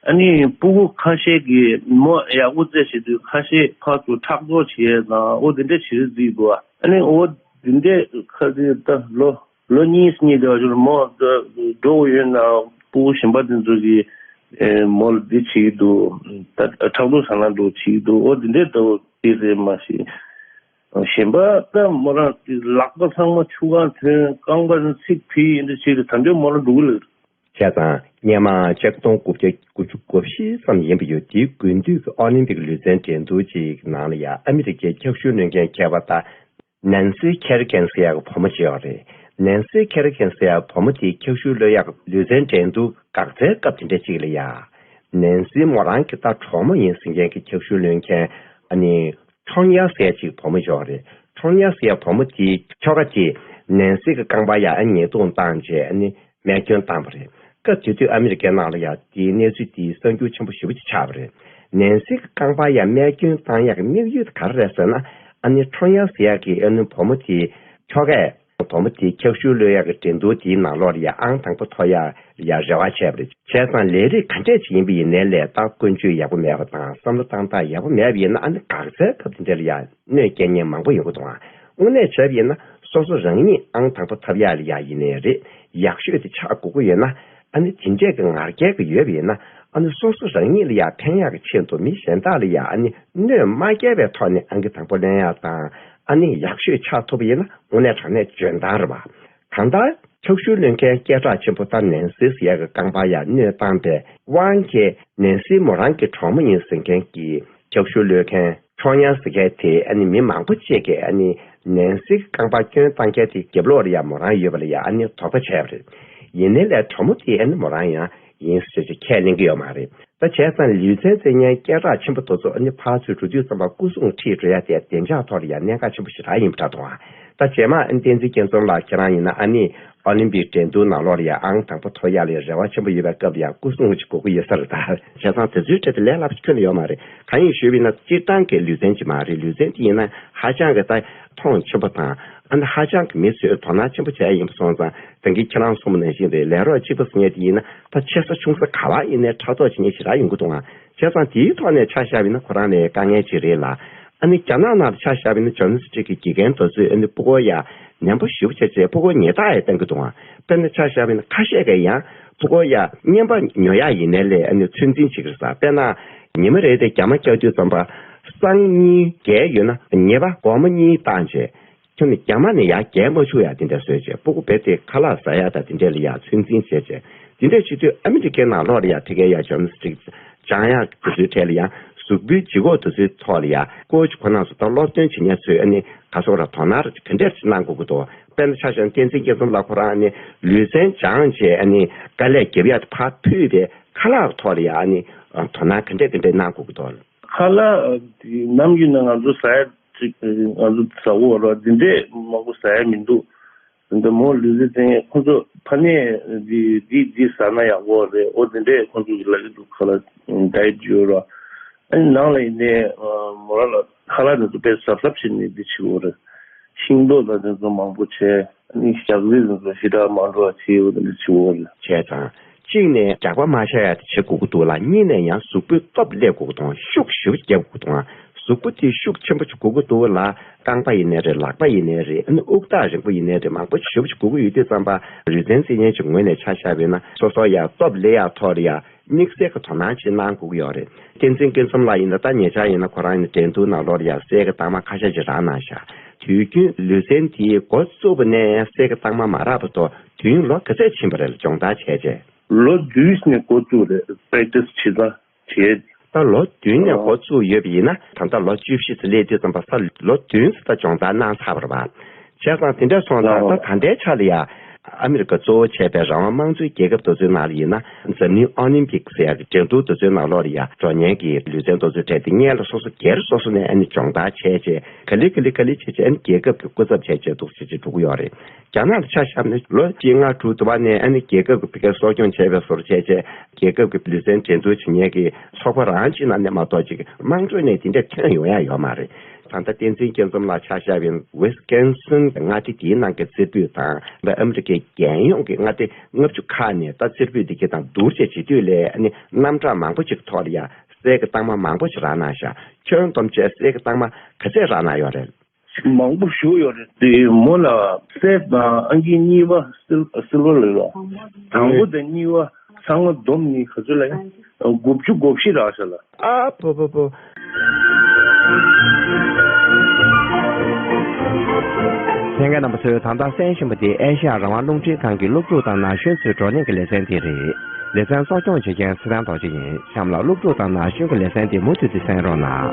ཨ་ནི་ཕྲུ་གུ་ཁ་ཤས་ཀྱིས་མོ་ཡག་པོ་རྩེ་བྱེད་དུས་ཁ་ཤས་ཕར་ཚུར་ཕྲག་དོག་བྱེད་ཡས་དང་འོ་དེ་འདྲ་བྱེད་རྩིས་འདུག་ཨ་ནི་འོ་དེ་འདྲ་ཁ་ཚིག་ད་ལོ་ལོ་གཉིས་གཉིས་དེ་བ་ཅོར་མོ་ད་འགྲོ་གི་ཡོད་ན་ཕྲུ་གུ་གཞན་པ་དེ་ཚོ་གིས་ཨེ་མོ་ལ་འདི་བྱེད་ཀྱི་འདུག་ད་ཕྲག་དོག་བྱས་ན་འགྲོ་བྱེད་ཀྱི་འདུག་འོ་དེ་འདྲ་ད་འོ་དེ་རེད་མ་གཞི། གཞན་པ་ད་མོ་རང་གི་ལག་པ་ཚང་མ་ཆུ་ཁར་ཐོན། རྐང་པ་ཚིག་ཕུད་ཡིན་འདྲ་བྱེད་དུས་ད་འདོད་མོ་རང་འགྲོ་གི་ལ། བྱས་ཙང་སྔོན་མ་ཆིག་སྟོང་དགུ་བརྒྱ་དགུ་བཅུ་གོ་བཞི་ཙམ་ཡིན་པ་ཡོད། དེའི་དགུན་དུས་ཀྱི་ཨོ་ལིམ་པིག་ལུས་རྩལ་འགྲན་བསྡུར་ཅིག་ནང་ལ་ཡ་ཨ་མི་རི་ཀའི་འཁྱག་ཤུལ་བླུད་མཁན་མཁས་པ་ད་ནན་སི་ཁེ་རི་ཀན་ཟེར་ཡག་གི་བུ་མོ་ཅིག་ཡོད་རེད། ནན་སི་ཁེ་རི་ཀན་ཟེར་ཡག་བུ་མོ་དེའི་འཁྱག་ཤུལ་བླུད་ཡག་ལུས་རྩལ་འགྲན་བསྡུར་འགག་རྩའི་སྐབས་དེ་འདྲ་ཅིག་ལ་ཡ་ནན་སི་མོ་རང་གི་ད་གྲོགས་མོ་ཡིན་ཟེར་མཁན་གྱི་འཁྱག་ཤུལ་བླུད་མཁན་ཨ་ནི། ཁྲོང་ཡ་ཟེར་ཅིག་བུ་མོ་ཡོད་རེད། ཁྲོང་ཡ་ཟེར་བུ་མོ་དེའི་ཁྱོ་ག་དེས་ནན་སི་གི་རྐང་པ་ཡ་ཨ་ཉེས་རྡུང་བཏང་རྗེས་ཨ་ནི་རྨས་སྐྱོན་བཏང་བ་རེད། སྐབས་དེ་དུས་ཨ་མི་རི་ཀའི་ནང་ལ་ཡ་དེའི་གནས་ཚུལ་དེ་གསར་འགྱུར་ཆེན་པོ་ཞེ་པོ་ཅིག་ཆགས་པ་རེད། ནན་སི་གི་རྐང་པ་ཡ་རྨས་སྐྱོན་བཏང་ཡག་གི་དམིགས་ཡུལ་དེ་ག་རེ་རེད་ཟེར་ན། ཨ་ནི་ཁྲོང་ཡ་ཟེར་ཡག་གི་ཨ་ནི་བུ་མོ་དེའི་ཁྱོ་གས་བུ་མོ་དེའི་འཁྱག་ཤུལ་གློད་ཡག་གི་འགྲན་བསྡུར་དེའི་ནང་ལོགས་ལ་ཡ་ཨང་དང་པོ་ཐོབ་ཡག་ཡ་རེ་བ་བྱས་པ་རེད། བྱས་ཙང་ལས་རིགས་ག་འདྲས་ཅིག་ཡིན་པ་ཡིན་ནའི་ལས་ད་ཀུན་སྤྱོད་ཡག་པོ་མེད་པ་དང་བསམ་བློ་བཏང་སྟངས་ཡག་པོ་མེད་པ་ཡིན་ན་ཨ་ནི་འགག་རྩའི་སྐབས་དེ་འདྲ་ལ་ཡང་གནོད་སྐྱེལ་མཁན་མང་པོ་ཡོང་གི་འདུག་ཨང་། དངོས་གནས་བྱས་པ་ཡིན་ན་སོ་སོ་རང་ཉིད་ཨང་དང་པོ་ཐོབ་ཡག་ལ་ཡ་ཡིན་ནའི་རེད། ཡག་ཤོས་དེ་ཆགས་དགོས་ཀྱི་ཡོད་ན་ཨ་ནི་དེ་འདྲས་ཀྱི་ང་རྒྱལ་གྱི་ཡོད་པ་ཡིན་ན་ཨ་ནི་སོ་སོ་རང་ཉིད་ལ་ཡ་ཕན་ཡག་གི་ཆེད་དུ་མི་གཞན་དག་ལ་ཡ་ཨ་ནི་གནོད་མ་སྐྱེལ་བའི་ཐོག་ནས་ཨང་ཀི་དང་པོ་ལེན་ཡག་དང་ཨ་ནི་ཡག་ཤོས་ཆགས་ཐུབ་པ་ཡིན་ན་དངོས་གནས་དྲང་གནས་འཇོན་ཐང་རེད་བ། གང་ལྟར། འཁྱག་ཤུལ་གློད་མཁན་སྐད་གྲགས་ཆེན་པོ་ད་ནན་སི་ཟེར་ཡག་གི་རྐང་པ་ཡར་གནོད་བཏང་པའི་དབང་གིས་ནན་སི་མོ་རང་གི་གྲོགས་མོ་ཡིན་ཟེར་མཁན་གྱི་འཁྱག་ཤུལ་གློད་མཁན་ཁྲོང་ཡང་ཟེར་མཁན་དེ་ཨ་ནི་མི་མང་པོ་ཅིག་གིས་ཨ་ནི་ནན་སི་གི་རྐང་པ་སྐྱོན་བཏང་མཁན་དེ་རྒྱབ་ལོགས་ལ་ཡ་མོ་རང་ཡོད་པ་ལ་ཡ་ཨ་ནི་དོགས་པ་བྱས་པ་རེད། ཡིན་ནའི་ལས་གྲོགས་མོ་དེས་ཨ་ནི་མོ་རང་ཡང་ཡིན་ཟེར་ཅིག་ཁས་ལེན་གྱི་ཡོད་མ་རེད། ད་བྱས་ཙང་ལུས་རྩལ་རྩེད་མཁན་སྐད་གྲགས་ཆེན་པོ་དེ་ཚོ་ཨ་ནི་ཕར་ཚུར་འགྲོ་དུས་ཙམ་པ་སྐུ་སྲུང་ཁྲིད་འགྲོ་ཡ་དེ་བདེ་འཇགས་ཐོག་ལ་ཡ་གནད་འགག་ཆེན་པོ་ཞེ་དྲག་ཡིན་པ་འདྲ་འདུག་ཨ། ད་རྗེས་མ་ཨ་ནི་བསྟན་འཛིན་སྐྱིད་འཛོམས་ལགས་ཁྱེད་རང་ཡིན་ན་ཨ་ནི་ཨོ་ལིམ་པིག་འགྲན་བསྡུར་ནང་ལོགས་ལ་ཡ་ཨང་དང་པོ་ཐོབ་ཡ་ལ་ཡ་རེ་བ་ཆེན་པོ་ཡོད་པའི་སྐབས་ལ་ཡ་སྐུ་སྲུང་ཅིག་དགོས་ཀྱི་ཡོད་ས་རེད་ད། བྱས་ཙང་དེ་ཚོའི་གྲས་དེ་ལས་སླ་པོ་ཁྱོན་ནས་ཡོད་མ་རེད། གང་ཡིན་ཞུས་པ་ཡིན་ན་སྤྱིར་བཏང་གི་ལུས་རྩལ་ཅིག་མ་རེད། ལུས་རྩལ་དེ་ཡིན་ན་ཧ་ཅང་གི་ད་མཐོང་ཆེན་པོ་དང་ཨ་ནི་ཧ་ཅང་གི་མི་ཚོས་དོ་སྣང་ཆེན་པོ་བྱས་ཡིན་པ་སོང་ཙང་། ད་གིན་ཁྱེད་རང་གསུངས་པ་ནང་བཞིན་རེད། ལས་རོགས་གཅིག་པ་ཟེར་མཁན་དེ་ཡིན་ན་ད་ཆེ་ས་ཆུང་ས་ག་བ་ཡིན་ནའི་ཕྲག་དོག་བྱེད་མཁན་ཞེ་དྲག་ཡོང་གི་འདུག་ཨང་། བྱས་ཙང་དེའི་ཐོག་ནས་ཆ་བཞག་པ་ཡིན་ན་ཁོ་རང་ལ་དཀའ་ངལ་ཅིག་རེད་ལ། ཨ་ནི་རྒྱ་ནག་ནང་ལ་ཆ་བཞག་པ་ཡིན་ན་ཇིམ་ནེ་སི་ཊིག་གི་དགེ་རྒན་དེ་ཚོས་ཨ་ནི་ཕྲུ་གུ་ཡ་ནན་པོ་ཞེ་པོ་བྱས་བྱས་ཕྲུ་གུ་ཉེས་རྡུང་ཡ་བཏང་གི་འདུག་ཨང་། དཔེར་ན་ཆ་བཞག་པ་ཡིན་ན་ཁ་ཤས་ཀྱིས་ཡང་ཕྲུ་གུ་ཡ་རྔན་པ་ཉོ་ཡ་ཡིན་ནའི་ལས་ཨ་ནི་ཚོད་འཛིན་བྱེད་ཀྱི་རེད་ཟེར། དཔེར་ན་ཉི་མ་རེ་རེ་རྒྱ་མ་རྒྱག་དུས་ཙམ་པ། སང་གཉིས་བརྒལ་ཡོད་ན་ཉེས་པ་སྒོར་མོ་གཉིས་བཏང་བྱས། ཁྱོད་ནི་རྒྱ་མ་ནས་ཡར་བརྒལ་མ་བཅུག་ཡ་དེ་འདྲ་བཟོས་བྱས། སྤུ་གུ་རྦད་དེ་ཁ་ལག་ཟ་ཡ་དང་དེ་འདྲ་ལ་ཡར་ཚོད་འཛིན་བྱས་བྱས། དེ་འདྲ་བྱེད་དུས་ཨ་མི་རི་ཀའི་ནང་ལོགས་ལ་ཡར་ཕ་གིའི་ཡར་ཇོན་ནལ་སི་ཊིག་སྦྱང་ཡ་དེ་ཚོའི་གྲས་ལ་ཡར་གཟུགས་པོའི་ལྗིད་ཁོག་དེ་ཚོའི་ཐོག་ལ་ཡར་ཀོ་ཆ་ཁོ་རང་ཚོ་ད་སློབ་སྟོན་བྱེད་མཁན་ཚོས་ཨ་ནི་ག་སོག་ར་དོ་སྣང་ག་འདྲས་གནང་དགོས་ཀྱི་འདུག་དཔེར་ན་ཆ་བཞག་ན་བསྟན་འཛིན་སྐྱིད་འཛོམས་ལགས་ཁོ་རང་ཨ་ནི་ལུས་རྩལ་སྦྱངས་བྱས་ཨ་ནི་དཀའ་ལས་རྒྱབ་ཡ་དེ་ཕར་ཕུད་པའི་ཁ་ལག་ཐོག་ལ་ཡར་ཨ་ནི་དོ་སྣང་ག་འདྲས་ག་འདྲས་གནང་དགོས་ཀྱི་འདུག་ཁ་ལག་དེ་ནམ་རྒྱུན་ནས་ང་ཚོ་ཟ་ཡ་ཅིག་ང་ཚོ་ཟ་འོ་ར་འདི་འདྲས་མང་པོ་ཟ་ཡ་མི་འདུག་འདི་མོ་ལུས་རྩལ་འཛིན་ཁོ་ཚོ་ཕ་ནས་འདི་འདི་འདི་ཟ་ན་ཡག་པོ་རེད། འོ་འདི་འདྲས་ཁོ་ཚོ་གི་ལབ་ཀྱི་འདུག་ཁ་ལག་ཌའེ་ཊི་ཡོད་ར། ཨ་ནི་ནང་ལ་ཡིན་ནའི་མོ་རང་ལ་ཁ་ལག་འདི་ཚོ་དཔེ་གཟབ་གཟབ་བྱས་ནས་འདི་བྱེད་འོ་ར། ཤིང་ཏོག་དང་དེ་ཚོ་མང་པོ་བྱས། ཨ་ནི་ཞག་རྩི་དེ་ཚོ་ཞེ་དྲག་མ་འགྲོ་བ་བྱེད་འོ་འདི་འདྲས་བྱེད་འོ་ར། བྱས་ཙང་། གཅིག་ནས་རྒྱགས་པ་མ་བཞག་ཡ་དེ་བྱེད་དགོས་ཀྱི་འདུག་ལ། གཉིས་ནས་ཡང་གཟུགས་པོའི་སྟོབས་སླེབས་དགོས་ཀྱི་འདུག་ཤུགས་ཞེ་པོ་རྒྱབ་དགོས་ཀྱི་འདུག་གཟུགས་པོ་དེ་ཤུགས་ཆེན་པོ་ཞིག་དགོས་ཀྱི་འདུག་ལ། རྐང་པ་ཡིན་ནའི་རེད། ལག་པ་ཡིན་ནའི་རེད། ཨ་ནི་དབུགས་ཐག་རིང་པོ་ཡིན་ནའི་རེད། མང་པོ་ཞེ་པོ་ཞིག་དགོས་ཀྱི་ཡོད་དུས་ཙམ་པ། ལུས་རྩལ་འཛིན་མཁན་གྱི་ངོས་ནས་ཆ་བཞག་པ་ཡིན་ན་སོ་སོ་ཡ་སྟོབས་སླེབས་ཡ་ཐོག་ལ་ཡ་དམིགས་བསལ་གྱི་དོ་སྣང་ཅིག་གནང་དགོས་ཀྱི་ཡོད་རེད། བསྟན་འཛིན་སྐྱིད་འཛོམས་ལགས་ཡིན་ན་ད་ཉེ་ཆར་ཡིན་ན་ཁོ་རང་ཡིན་ན་འགྲན་བསྡུར་ནང་ལོགས་ལ་ཡ་གསེར་གྱི་རྟགས་མ་ཁ་ཤས་ཅིག་རག་གནང་ཤག་དུས་རྒྱུན་ལུས་རྩལ་འདིའི་འགོ་བཙུགས་པ་ནས་གསེར་གྱི་རྟགས་མ་མ་རག་པ་དང་དུས་ཡུན་ལོ་ག་ཚད་ཕྱིན་པ་རེད་ལ་སྦྱོང་བརྡར་བྱས་རྗེས། ལོ་བདུན་ནས་འགོ་བཙུགས་རེད། པེག་ཊི་སི་བྱེད་སྟངས་བྱས། ད་ལོ་བདུན་ནས་འགོ་བཙུགས་ཡོད་པ་ཡིན་ན་ད་ལྟ་ལོ་བཅུ་བཞི་ཙམ་སླེབས་དུས་ཙམ་པ་ས་ལོ་བདུན་ཙམ་ད་སྦྱོང་བརྡར་གནང་ཚར་བ་རེད་པ། བྱས་ཙང་དེ་འདྲ་སོང་ཙང་ད་ད་ལྟའི་ཆ་ལ་ཡ་ཨ་མི་རི་ཀ་གཙོ་བོ་བྱས་པའི་རང་དབང་དམངས་གཙོའི་རྒྱལ་ཁབ་དེ་ཚོའི་ནང་ལ་ཡིན་ན་འཛམ་གླིང་ཨོ་ལིམ་པིག་ཟེར་ཡ་གི་འགྲན་བསྡུར་དེ་ཚོའི་ནང་ལོགས་ལ་ཡ་འགྲོ་མཁན་གྱི་ལུས་རྩལ་དེ་ཚོའི་གྲས་དེ་སྔོན་ལ་སོ་སོ་སྒེར་སོ་སོ་ནས་ཨ་ནི་སྦྱོང་བརྡར་བྱས་བྱས་ག་ལེ་ག་ལེ་ག་ལེ་བྱས་བྱས་ཨ་ནི་རྒྱལ་ཁབ་ཀྱི་སྐུ་ཚབ་བྱས་བྱས་འདུག་བྱས་བྱས་འགྲོ་གི་ཡོད་རེད། རྒྱ་ནག་ལ་ཆ་བཞག་ན་ལོ་བཅོ་ལྔ་དྲུག་དུ་བ་ནས་ཨ་ནི་རྒྱལ་ཁབ་ཀྱི་ཕ་གིར་གསོ་སྐྱོང་བྱས་པའི་བཟོ་འདྲ་བྱས་བྱས་རྒྱལ་ཁབ་ཀྱི་ལུས་རྩལ་འགྲན་བསྡུར་བྱེད་མཁན་གྱི་ཚོགས་པ་རང་གཅིག་ནང་ནས་མ་གཏོགས་ཅིག་དམངས་ཁྲོད་ནས་དེ་འདྲ་ཐོན་ཡོང་ཡ་ཡོད་མ་རེད། ད་ལྟ་བསྟན་འཛིན་སྐྱིད་འཛོམས་ལགས་ཆ་བཞག་པ་ཡིན་ན་ཝི་སི་ཀོན་སིན་མངའ་སྡེ་དེའི་ནང་གི་རྩེ་ཕུད་དང་ཨ་མི་རི་ཀའི་རྒྱལ་ཡོངས་ཀྱི་མངའ་སྡེ་ལྔ་བཅུ་ཁག་ནས་ད་རྩེ་ཕུད་དེ་གའི་དང་བསྡུར་བྱས་བྱེད་དུས་ལས་ཨ་ནི་རྣམ་གྲངས་མང་པོ་ཅིག་ཐོག་ལ་ཡ་གསེར་གྱི་རྟགས་མ་མང་པོ་ཅིག་རག་གནང་ཤག་ཁྱོན་བསྡོམས་བྱས་གསེར་གྱི་རྟགས་མ་ག་ཚད་རག་གནང་ཡོད་རེད། མང་པོ་ཞིག་ཡོད་རེད། དེ་མོ་ལ་གསེར་དང་ཨང་ཀི་གཉིས་པ་སིལ་སིལ་བར་ལོས་ལ། དང་པོ་དང་གཉིས་པ་ཚང་མ་བསྡོམས་ནི་ག་ཚོད་ལ་ཡང་དགུ་བཅུ་གོ་བཞི་རག་ཤག་ལ། ཨ་པོ་པོ་པོ། ལྷན་རྒྱས་རྣམ་པ་ཚོས་ད་ལྟ་གསན་བཞིན་པ་དེ་ཨེ་ཤ་ཡ་རང་དབང་རླུང་འཕྲིན་ཁང་གི་སློབ་ཕྲུག་དང་ན་གཞོན་ཚོའི་བགྲོ་གླེང་གི་ལེ་ཚན་དེ་རེད། ལེ་ཚན་གཙོ་སྐྱོང་བྱེད་མཁན་ཚེ་བརྟན་རྡོ་རྗེ་ཡིན། གཤམ་ལ་སློབ་ཕྲུག་དང་ན་གཞོན་གྱི་ལེ་ཚན་དེ་མུ་མཐུད་དུ་གསན་རོགས་གནང་།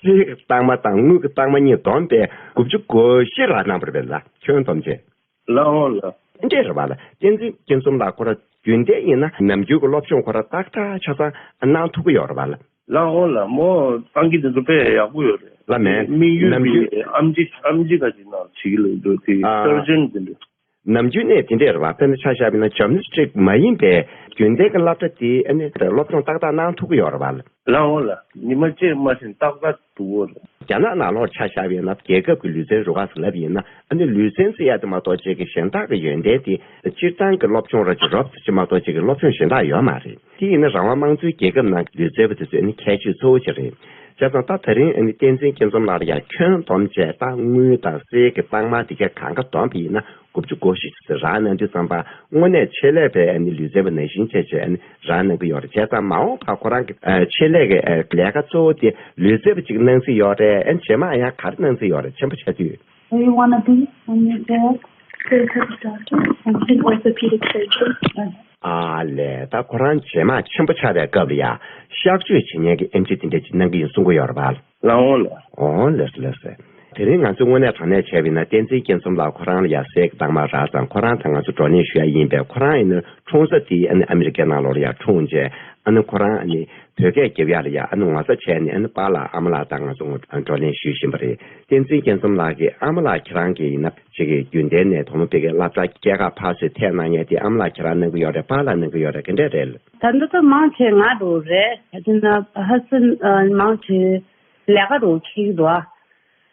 གསེར་གྱི་རྟགས་མ་དང་དངུལ་གྱི་རྟགས་མ་གཉིས་བསྡོམས་པས་དགུ་བཅུ་གོ་བཞི་རག་གནང་བ་རེད་པས་ལགས། ཁྱོན་བསྡོམས་བྱས། ལགས་འོང་ལགས། འདི་འདྲས་རེད་པ་ལགས། བསྟན་འཛིན་སྐྱིད་འཛོམས་ལགས་ཁོ་ར་རྒྱུན་ལྡན་ཡིན་ན་ནམ་རྒྱུན་གྱི་སློབ་སྦྱོང་ཁོ་ར་ཏག་ཏག་ཆ་ཚང་གནང་ཐུབ་ཀྱི་ཡོད་རེད་པ་ལགས། ལགས་འོང་ལགས། མོ་ཨང་ཀི་དེ་ཚོ་དཔེ་ཡག་པོ་ཡོད་རེད། ལགས་མེད། དམིགས་ཡུལ་ནམ་རྒྱུན་དེ་ཨེམ་ཆི་ཨེམ་ཆི་ག་ཅིག་ནང་བྱེད་ཀྱི་ལབ་འདུག་དེ་ཨ། སར་ཇན་དེ་འདྲ། ནམ་རྒྱུན་ནས་དེ་འདྲས་རེད་པ། དཔེར་ན་ཆ་བཞག་པ་ཡིན་ན་ཇམ་ནེ་སི་ཊིག་མ་ཡིན་པའི་རྒྱུན་ལྡན་གྱི་སློབ་གྲྭ་དེ་ཨ་ནི་སློབ་སྦྱོང་ཏག་ཏག་གནང་ཐུབ་ཀྱི་ཡོད་རེད་པ་ལགས། ལགས་འོང་ལགས། ཉི་མ་གཅིག་མ་ཟིན་ཏག་ཏག་འདུག་གོ་ལགས། རྒྱ་ནག་ནང་ལོགས་ཆ་བཞག་པ་ཡིན་ན་རྒྱལ་ཁབ་ཀྱི་ལུས་རྩལ་རུ་ཁག་ཟེར་ལབ་ཡིན་ན་ཨ་ནི་ལུས་རྩལ་ཟེར་ཡ་དེ་མ་གཏོགས་ཅིག་གི་གཞན་དག་གི་ཡོན་ཏན་དེ་སྤྱིར་བཏང་གི་སློབ་སྦྱོང་ར་ཅིག་རོབ་ཙམ་ཅིག་མ་གཏོགས་ཅིག་གི་སློབ་སྦྱོང་གཞན་དག་ཡོད་མ་རེད། དེ་ཡིན་ན་རང་དབང་དམངས་གཙོའི་རྒྱལ་ཁབ་ནང་གི་ལུས་རྩལ་པ་དེ་ཚོའི་ཨ་ནི་ཁྱད་ཆོས་གཙོ་བོ་ཅིག་རེད། བྱས་ཙང་ད་ད་རིང་ཨ་ནི་བསྟན་འཛིན་སྐྱིད་འཛོམས་ལགས་ལ་ཡང་ཁྱོན་བསྡོམས་བྱས་ད་དངུལ་དང་གསེར་གྱི་རྟགས་མ་དེ་ག་གང་ག་བསྡོམས་པ་ཡིན་ན་དགུ་བཅུ་གོ་བཞི་ཙམ་རག་གནང་དུས་ཙམ་པ་དངོས་གནས་ཆེད་ལས་པའི་ཨ་ནི་ལུས་རྩལ་པ་ནང་བཞིན་བྱས་བྱས་ཨ་ནི་རག་གནང་གི་ཡོད་རེད། བྱས་ཙང་མ་འོངས་པར་ཁོ་རང་གི་ཨ་ཆེད་ལས་ཀྱི་ཨ་ལས་ཀ་གཙོ་བོ་དེ་ལུས་རྩལ་པ་ཅིག་གནང་རྩིས་ཡོད་རེད། ཨ་ནི་རྗེས་མ་ཡང་ག་རེ་གནང་རྩིས་ཡོད་རེད། ཆེན་པོ་ཆགས་དུས། What do you wanna be when you grow up? Physical doctor and an orthopedic surgeon. ཨ་ལས། ད་ཁོ་རང་རྗེས་མ་ཆེན་པོ་ཆགས་པའི་སྐབས་ལ་ཡ་གཤག་བཅོས་བྱེད་མཁན་གྱི་ཨེམ་ཆི་དེ་འདྲ་ཅིག་གནང་གི་ཡིན་གསུང་གི་ཡོད་རེད་པ། ལགས་འོང་ལགས། འོང་ལགས་སོ་ལགས་སོ། དེ་རིང་ང་ཚོ་དངོས་གནས་དྲང་གནས་བྱས་པ་ཡིན་ན་བསྟན་འཛིན་སྐྱིད་འཛོམས་ལགས་ཁོ་རང་ལ་ཡ་གསེར་གྱི་རྟགས་མ་རག་ཙང་ཁོ་རང་དང་ང་ཚོ་བགྲོ་གླེང་ཞུ་ཡ་ཡིན་པས་ཁོ་རང་ཡིན་ན་འཁྲུངས་ས་དེ་ཨ་ནི་ཨ་མི་རི་ཀའི་ནང་ལོགས་ལ་ཡ་འཁྲུངས་རྗེས་ཨ་ནི་ཁོ་རང་ཨ་ནི་བོད་སྐད་རྒྱབ་ཡ་ལ་ཡ་ཨ་ནི་ངོ་ཚ་བྱས་ནས་ཨ་ནི་པཱ་ལགས་ཨ་མ་ལགས་དང་ང་ཚོ་བགྲོ་གླེང་ཞུས་བཞིན་པ་རེད། བསྟན་འཛིན་སྐྱིད་འཛོམས་ལགས་ཀྱི་ཨ་མ་ལགས་ཁྱེད་རང་གིས་ཡིན་ན་ཅིག་གི་རྒྱུན་ལྡན་ནས་དོ་དམ་པའི་གི་སློབ་གྲྭ་སྐྱེལ་ཁ་ཕར་ཚུར་ཐད་གནང་མཁན་དེ་ཨ་མ་ལགས་ཁྱེད་རང་གནང་གི་ཡོད་རེད། པཱ་ལགས་གནང་གི་ཡོད་རེད། ག་འདྲ་རེད། ད་ལྟ་ད་མང་ཆེ་ང་འགྲོ་རེད། ད་ན་ཧ་སན་མང་ཆེ་ལས་ཀ་འགྲོ་ཁེལ་གི་འདུག་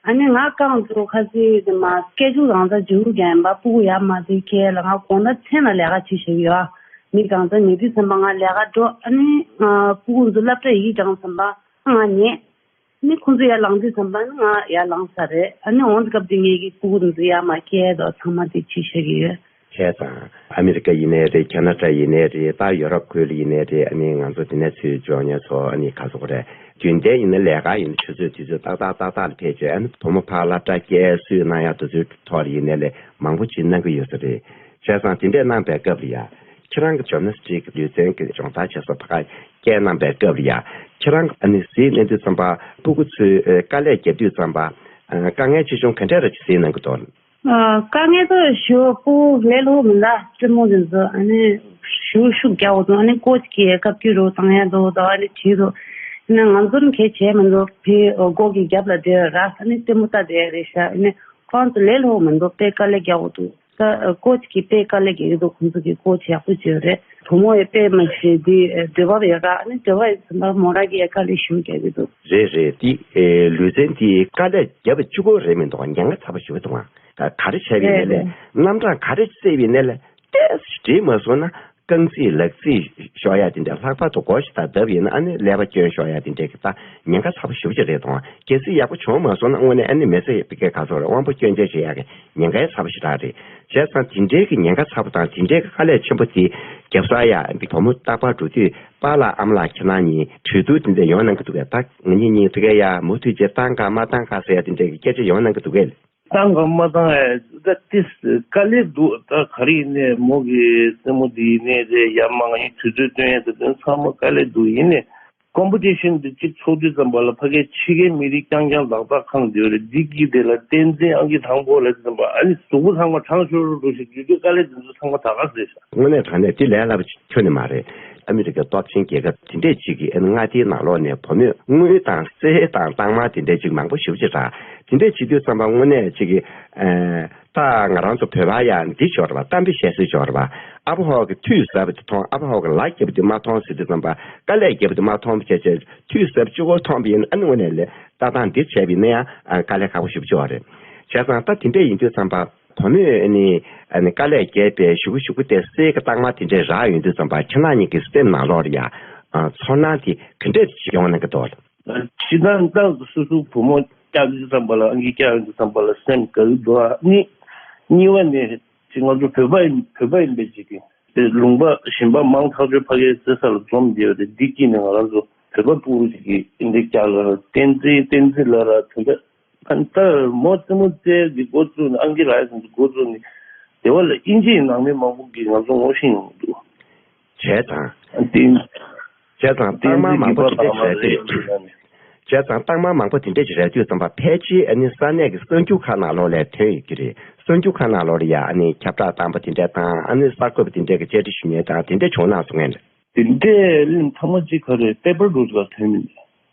ཨ་ནི་ང་རྐང་འགྲོ་ཁ་སི་དེ་མ་སྐད་ཅིག་གང་ཚ་འཇུ་རྒན་པ་སྤུ་གུ་ཡར་མ་དེ་ཁེལ་ལ་ང་དགོང་དག་མཚན་ལ་ལས་ཀ་བྱེད་ཤེས་ཡོད། མི་གང་ཚ་ཉེ་དུས་ཚན་པ་ང་ལས་ཀ་འགྲོ་ཨ་ནི་ང་སྤུ་གུ་ཚོ་སློབ་གྲྭ་ཡིག་སྦྱང་ཚན་པ་ང་ཉེ། ནི་ཁོང་ཚོ་ཡར་ལངས་དུས་ཙམ་པ་ནི་ང་ཡར་ལངས་ས་རེད། ཨ་ནི་འོང་དུས་སྐབས་དེ་ངེད་ཀྱི་སྤུ་གུ་འདི་ཚོ་ཡར་མར་སྐྱེལ་དང་ཚང་མ་དེ་བྱེད་ཤེས་ཀྱི་ཡོད། བྱས་ཙང་ཨ་མི་རི་ཀ་ཡིན་ནའི་རེད། ཁ་ན་ཌ་ཡིན་ནའི་རེད། ད་ཡོ་རོབ་ཁུལ་ཡིན་ནའི་རེད། ཨ་ནི་ང་ཚོ་དེ་ནས་ཚུར་འབྱོར་མཁན་ཚོ་ཨ་ནི་ག་ཚོད་རེད། རྒྱུན་ལྡན་ཡིན་ན་ལས་ཀ་ཡིན་ན་ཆུ་ཚོད་དུས་ཚོད་ཏག་ཏག་ཏག་ཏག་ལ་ཕེབས་བྱས། ཨ་ནི་བུ་མོ་ཕར་སློབ་གྲྭ་སྐྱེལ་སྲོལ་གནང་ཡག་དེ་ཚོའི་ཐོག་ལ་ཡིན་ནའི་ལས་མང་པོ་ཅིག་གནང་གི་ཡོད་ས་རེད། བྱས་ཙང་དེ་འདྲས་གནང་པའི་སྐབས་ལ་ཡ། ཁྱེད་རང་གི་ཇི་མ་ན་སི་ཊིག་ལུས་རྩལ་གྱི་སྦྱོང་བརྡར་བྱེད་ས་ཕ་ག་སྐྱེལ་གནང་པའི་སྐབས་ལ་ཡ། ཁྱེད་རང་ཨ་ནི་གཟིགས་གནང་དུས་ཙམ་པ་སྤུ་གུ་ཚོས་ཨ་དཀའ་ལས་རྒྱབ་དུས་ཙམ་པ་ཨ་དཀའ་ངལ་ཆེ་ཆུང་ག་འདྲས་ར་ཅིག་གཟིགས་གནང་གི་འདུག་ཨ། དཀའ་ངལ་དུ་ཞུ་སྤུ་ལས་སླ་པོ་མི་འདུག་རྩེད་མོ་དེ་ཚོ་ཨ་ནི་ཞུ་ཤུགས་རྒྱག་འོ་དང་ཨ་ནི་ཀོ་ཅི་གིས་སྐབས་ཀྱི་རོ་བཏང་ཡ་འདུག་ད་ཨ་ནི་བྲིས་འདུག་ཨ་ནི་ང་ཚོར་གལ་ཆེ་མི་འདུག་ཕི་སྒོ་གི་རྒྱབ་ལ་བསྡད་ར་ཨ་ནི་རྩེད་མོ་ལྟ་བསྡད་རེད་ཤག་ཨ་ནི་ཁོང་ཚོ་ལས་སླ་པོ་མི་འདུག་དཔེ་དཀའ་ལས་རྒྱག་འོ་འདུག་ད་ཀོ་ཅི་གིས་དཔེ་དཀའ་ལས་རྒྱག་གི་འདུག་ཁོང་ཚོ་གི་ཀོ་ཅི་ཡག་པོ་བྱས་རེད། བུ་མོ་ཡི་དཔེ་མི་ཤེས་དེ་འདོད་པ་ཡོད་ར་ཨ་ནི་འདོད་པ་ཡོད་ཙམ་པ་མོ་ར་གིས་དཀའ་ལས་ཞུ་རྒྱག་གི་འདུག་རེད་རེད། དེ་ཨེ་ལུས་རྩལ་འདི་དཀའ་ལས་བརྒྱབ་པ་གཅིག་པོ་རེད་མི་འདུག་ཉེན་ཁ་ཚ་པོ་ཞེ་པོ་འདུག་ཨ། ག་རེ་བྱས་པ་ཡིན་ནའི་ལས་རྣམ་གྲངས་ག་རེ་རྩེས་པ་ཡིན་ནའི་ལས་ཏོག་ཙམ་འགྲིག་མ་སོང་ན་རྐང་རྩེད་ལག་རྩེད་ཤོར་ཡ་དེ་འདྲ། ལྷག་པར་དུ་མགོ་ཞིག་ད་བརྡབས་ཡིན་ན་ཨ་ནི་ཀླད་པ་སྐྱོན་ཤོར་ཡ་དེ་འདྲ་གི་ད་ཉེན་ཁ་ཚ་པོ་ཞེ་པོ་ཅིག་རེད་འདུག་གལ་སྲིད་ཡག་པོ་བྱུང་མ་སོང་ན་དངོས་གནས་ཨ་ནི་མི་ཚེ་ཕ་གི་ག་ཚོད་རེད། དབང་པོ་སྐྱོན་ཅན་བྱེད་ཡ་གི་ཉེན་ཁ་ཚ་པོ་ཞེ་དྲག་རེད། བྱས་ཙང་དེ་འདྲའི་གི་ཉེན་ཁ་ཚ་པོ་དང་དེ་འདྲའི་གི་དཀའ་ལས་ཆེན་པོ་དེ་རྒྱབ་ས་ཡ་བུ་མོ་རྟག་པར་འགྲོ་དུས་པཱ་ལགས་ཨ་མ་ལགས་ཁྱེད་རང་གཉིས་གྲོས་བསྡུར་དེ་འདྲ་ཡོང་གནང་གི་འདུག་གས། ད་ང་གཉིས་གཉིས་ཕ་གི་ཡ་མུ་མཐུད་བྱས་བཏང་ག་མ་བཏང་ག་ཟེར་ཡ་དེ་འདྲའི་གི་སྐད་ཆ་ཡོང་གནང་གི་འདུག་གས། བཏང་ག་མ་བཏང་ཡ་ད་ཏིས་དཀའ་ལས་འདུག་ད་ག་རེ་ཡིན་ནའི་མོ་གི་རྩེད་མོ་དེ་ཡིན་ནའི་རེད། ཡ་མ་ང་གཉིས་དུས་ཚོད་སྟོན་ཡ་དེ་དོན་ཚང་མ་དཀའ་ལས་འདུག་ཡིན་ནའི་ཀོམ་པི་ཊི་ཤན་དེ་གཅིག་ཚོགས་དུས་ཙམ་པ་ལ་ཕ་གིའི་ཕྱི་རྒྱལ་མི་རིགས་རྐྱང་རྐྱང་ལག་རྟགས་འཁང་བསྡད་ཡོད་རེད། འདི་གི་དེ་ལ་བསྟན་འཛིན་ཨང་ཀི་དང་པོ་ལ་ཙམ་པ་ཨ་ནི་གཟུགས་པོ་ཚང་མ་གྲང་ཤོར་འགྲོ་ཞིག་དུས་ཚོད་དཀའ་ལས་དེ་ཚོ་ཚང་མ་ད་ག་ཟེར་ཤག་དངོས་གནས་དྲང་གནས་དེ་ལས་སླ་པོ་ཁྱོན་ནས་མ་རེད། ཨ་མི་རི་ཀའི་སྟོབས་ཆེན་རྒྱལ་ཁབ་དེ་འདྲས་ཅིག་གི་ཨ་ནི་མངའ་སྡེའི་ནང་ལོགས་ནས་བུ་མོས་དངུལ་དང་གསེར་དང་རྟགས་མ་དེ་འདྲས་ཅིག་མང་པོ་ཞེ་པོ་ཅིག་རག་དེ་འདྲས་བྱེད་དུས་ཙམ་པ་དངོས་གནས་ཅིག་གི་ཨ། ད་ང་རང་ཚོ་བོད་པ་ཡང་འདི་ཅིག་ཡོད་རེད་པ། གཏམ་དཔེ་བཤད་སྲོལ་ཅིག་ཡོད་རེད་པ། ཨ་ཕོ་ཧོ་གི་ཐུད་ཟབ་དེ་མཐོང་། ཨ་ཕོ་ཧོ་གི་ལག་རྒྱབ་དེ་མ་མཐོང་ཟེར་དུས་ཙམ་པ་དཀའ་ལས་རྒྱབ་དེ་མ་མཐོང་བྱས་བྱས་ཐུད་ཟབ་གཅིག་པོ་མཐོང་བ་ཡིན་ན་ཨ་ནི་དངོས་གནས་ལས་ལྟ་སྟངས་འདི་བྱས་པ་ཡིན་ན་ཡང་དཀའ་ལས་ཁག་པོ་ཞེ་པོ་ཅིག་ཡོད་རེད། བྱས་ཙང་ད་དེ་འདྲས་ཡིན་དུས་ཙམ་པ་བུ་མོས་ཨ་ནི་ཨ་ནི་དཀའ་ལས་བརྒྱབ་པའི་གཞུག་གུ་གཞུག་གུ་དེ་གསེར་གྱི་རྟགས་མ་དེ་འདྲས་རག་ཡོང་དུས་ཙམ་པ་ཁྱེད་རང་གཉིས་ཀྱི་སེམས་ནང་ལོགས་ལ་ཡང་ཚོར་སྣང་དེ་ག་འདྲས་ཡོང་གནང་གི་འདུག་སྤྱིར་བཏང་ད་སོ་སོའི་བུ་མོ་བསྐྱལ་དུས་ཙམ་པ་ལ་ཨང་ཀི་བསྐྱལ་ཡོང་དུས་ཙམ་པ་ལ་སེམས་དགའ་གི་འདུག་ཨ་ནི་གཉིས་པ་ནི་ཅིག་ང་ཚོ་བོད་པ་ཡིན་བོད་པ་ཡིན་པའི་ཅིག་གི་དེ་ལུང་པ་གཞན་པ་མང་ཐག་ཆོད་ཕ་གིའི་རྩེད་ས་ལ་འཛོམས་བསྡད་ཡོད་དེ་འདི་དཀྱིལ་ནས་ང་རང་ཚོ་བོད་པ་སྤུ་གུ་ཅིག་གིས་ཨིན་དེ་བསྐྱལ་ལ་བསྟན་འཛིན་བསྟན་འཛིན་ལ་ར་དོན་དག་ཨ་ནི་ད་མོ་རྩེད་མོ་རྩེ་འདི་འགོ་བཙུགས་ནས་ཨང་ཀི་ལགས་ཡ་འགོ་བཙུགས་ནས་དེ་བ་ལ་ཨིན་ཇིའི་ནང་མི་མང་པོ་གིས་ང་ཚོ་ངོ་ཤེས་ཡོང་གི་འདུག་བྱས་ཙང་། དེ་བྱས་ཙང་རྟགས་མ་མང་པོ་དེ་འདྲ་རེད་དུས། བྱས་ཙང་རྟགས་མ་མང་པོ་དེ་འདྲ་ཞིག་རེད་དུས་ཙམ་པ་ཕལ་ཆེར་ཨ་ནི་ས་གནས་ཀྱི་གསར་འགྱུར་ཁག་ནང་ལོགས་ལ་ཐོན་ཡོད་ཀྱི་རེད། གསར་འགྱུར་ཁག་ནང་ལོགས་ལ་ཡ་ཨ་ནི་ཁྱབ་བསྒྲགས་བཏང་པ་དེ་འདྲ་དང་ཨ་ནི་གསར་འགོད་པ་དེ་འདྲ་གི་བཅར་འདྲི་ཞུ་མཁན་དང་དེ་འདྲ་བྱུང་གནང་སོང་ངས། དེ་འདྲའི་གླེང་ཐ་མ་གཅིག་ག་རེ་པེ་པར་འདྲ་ཅིག་ལ་ཐོན་མིན།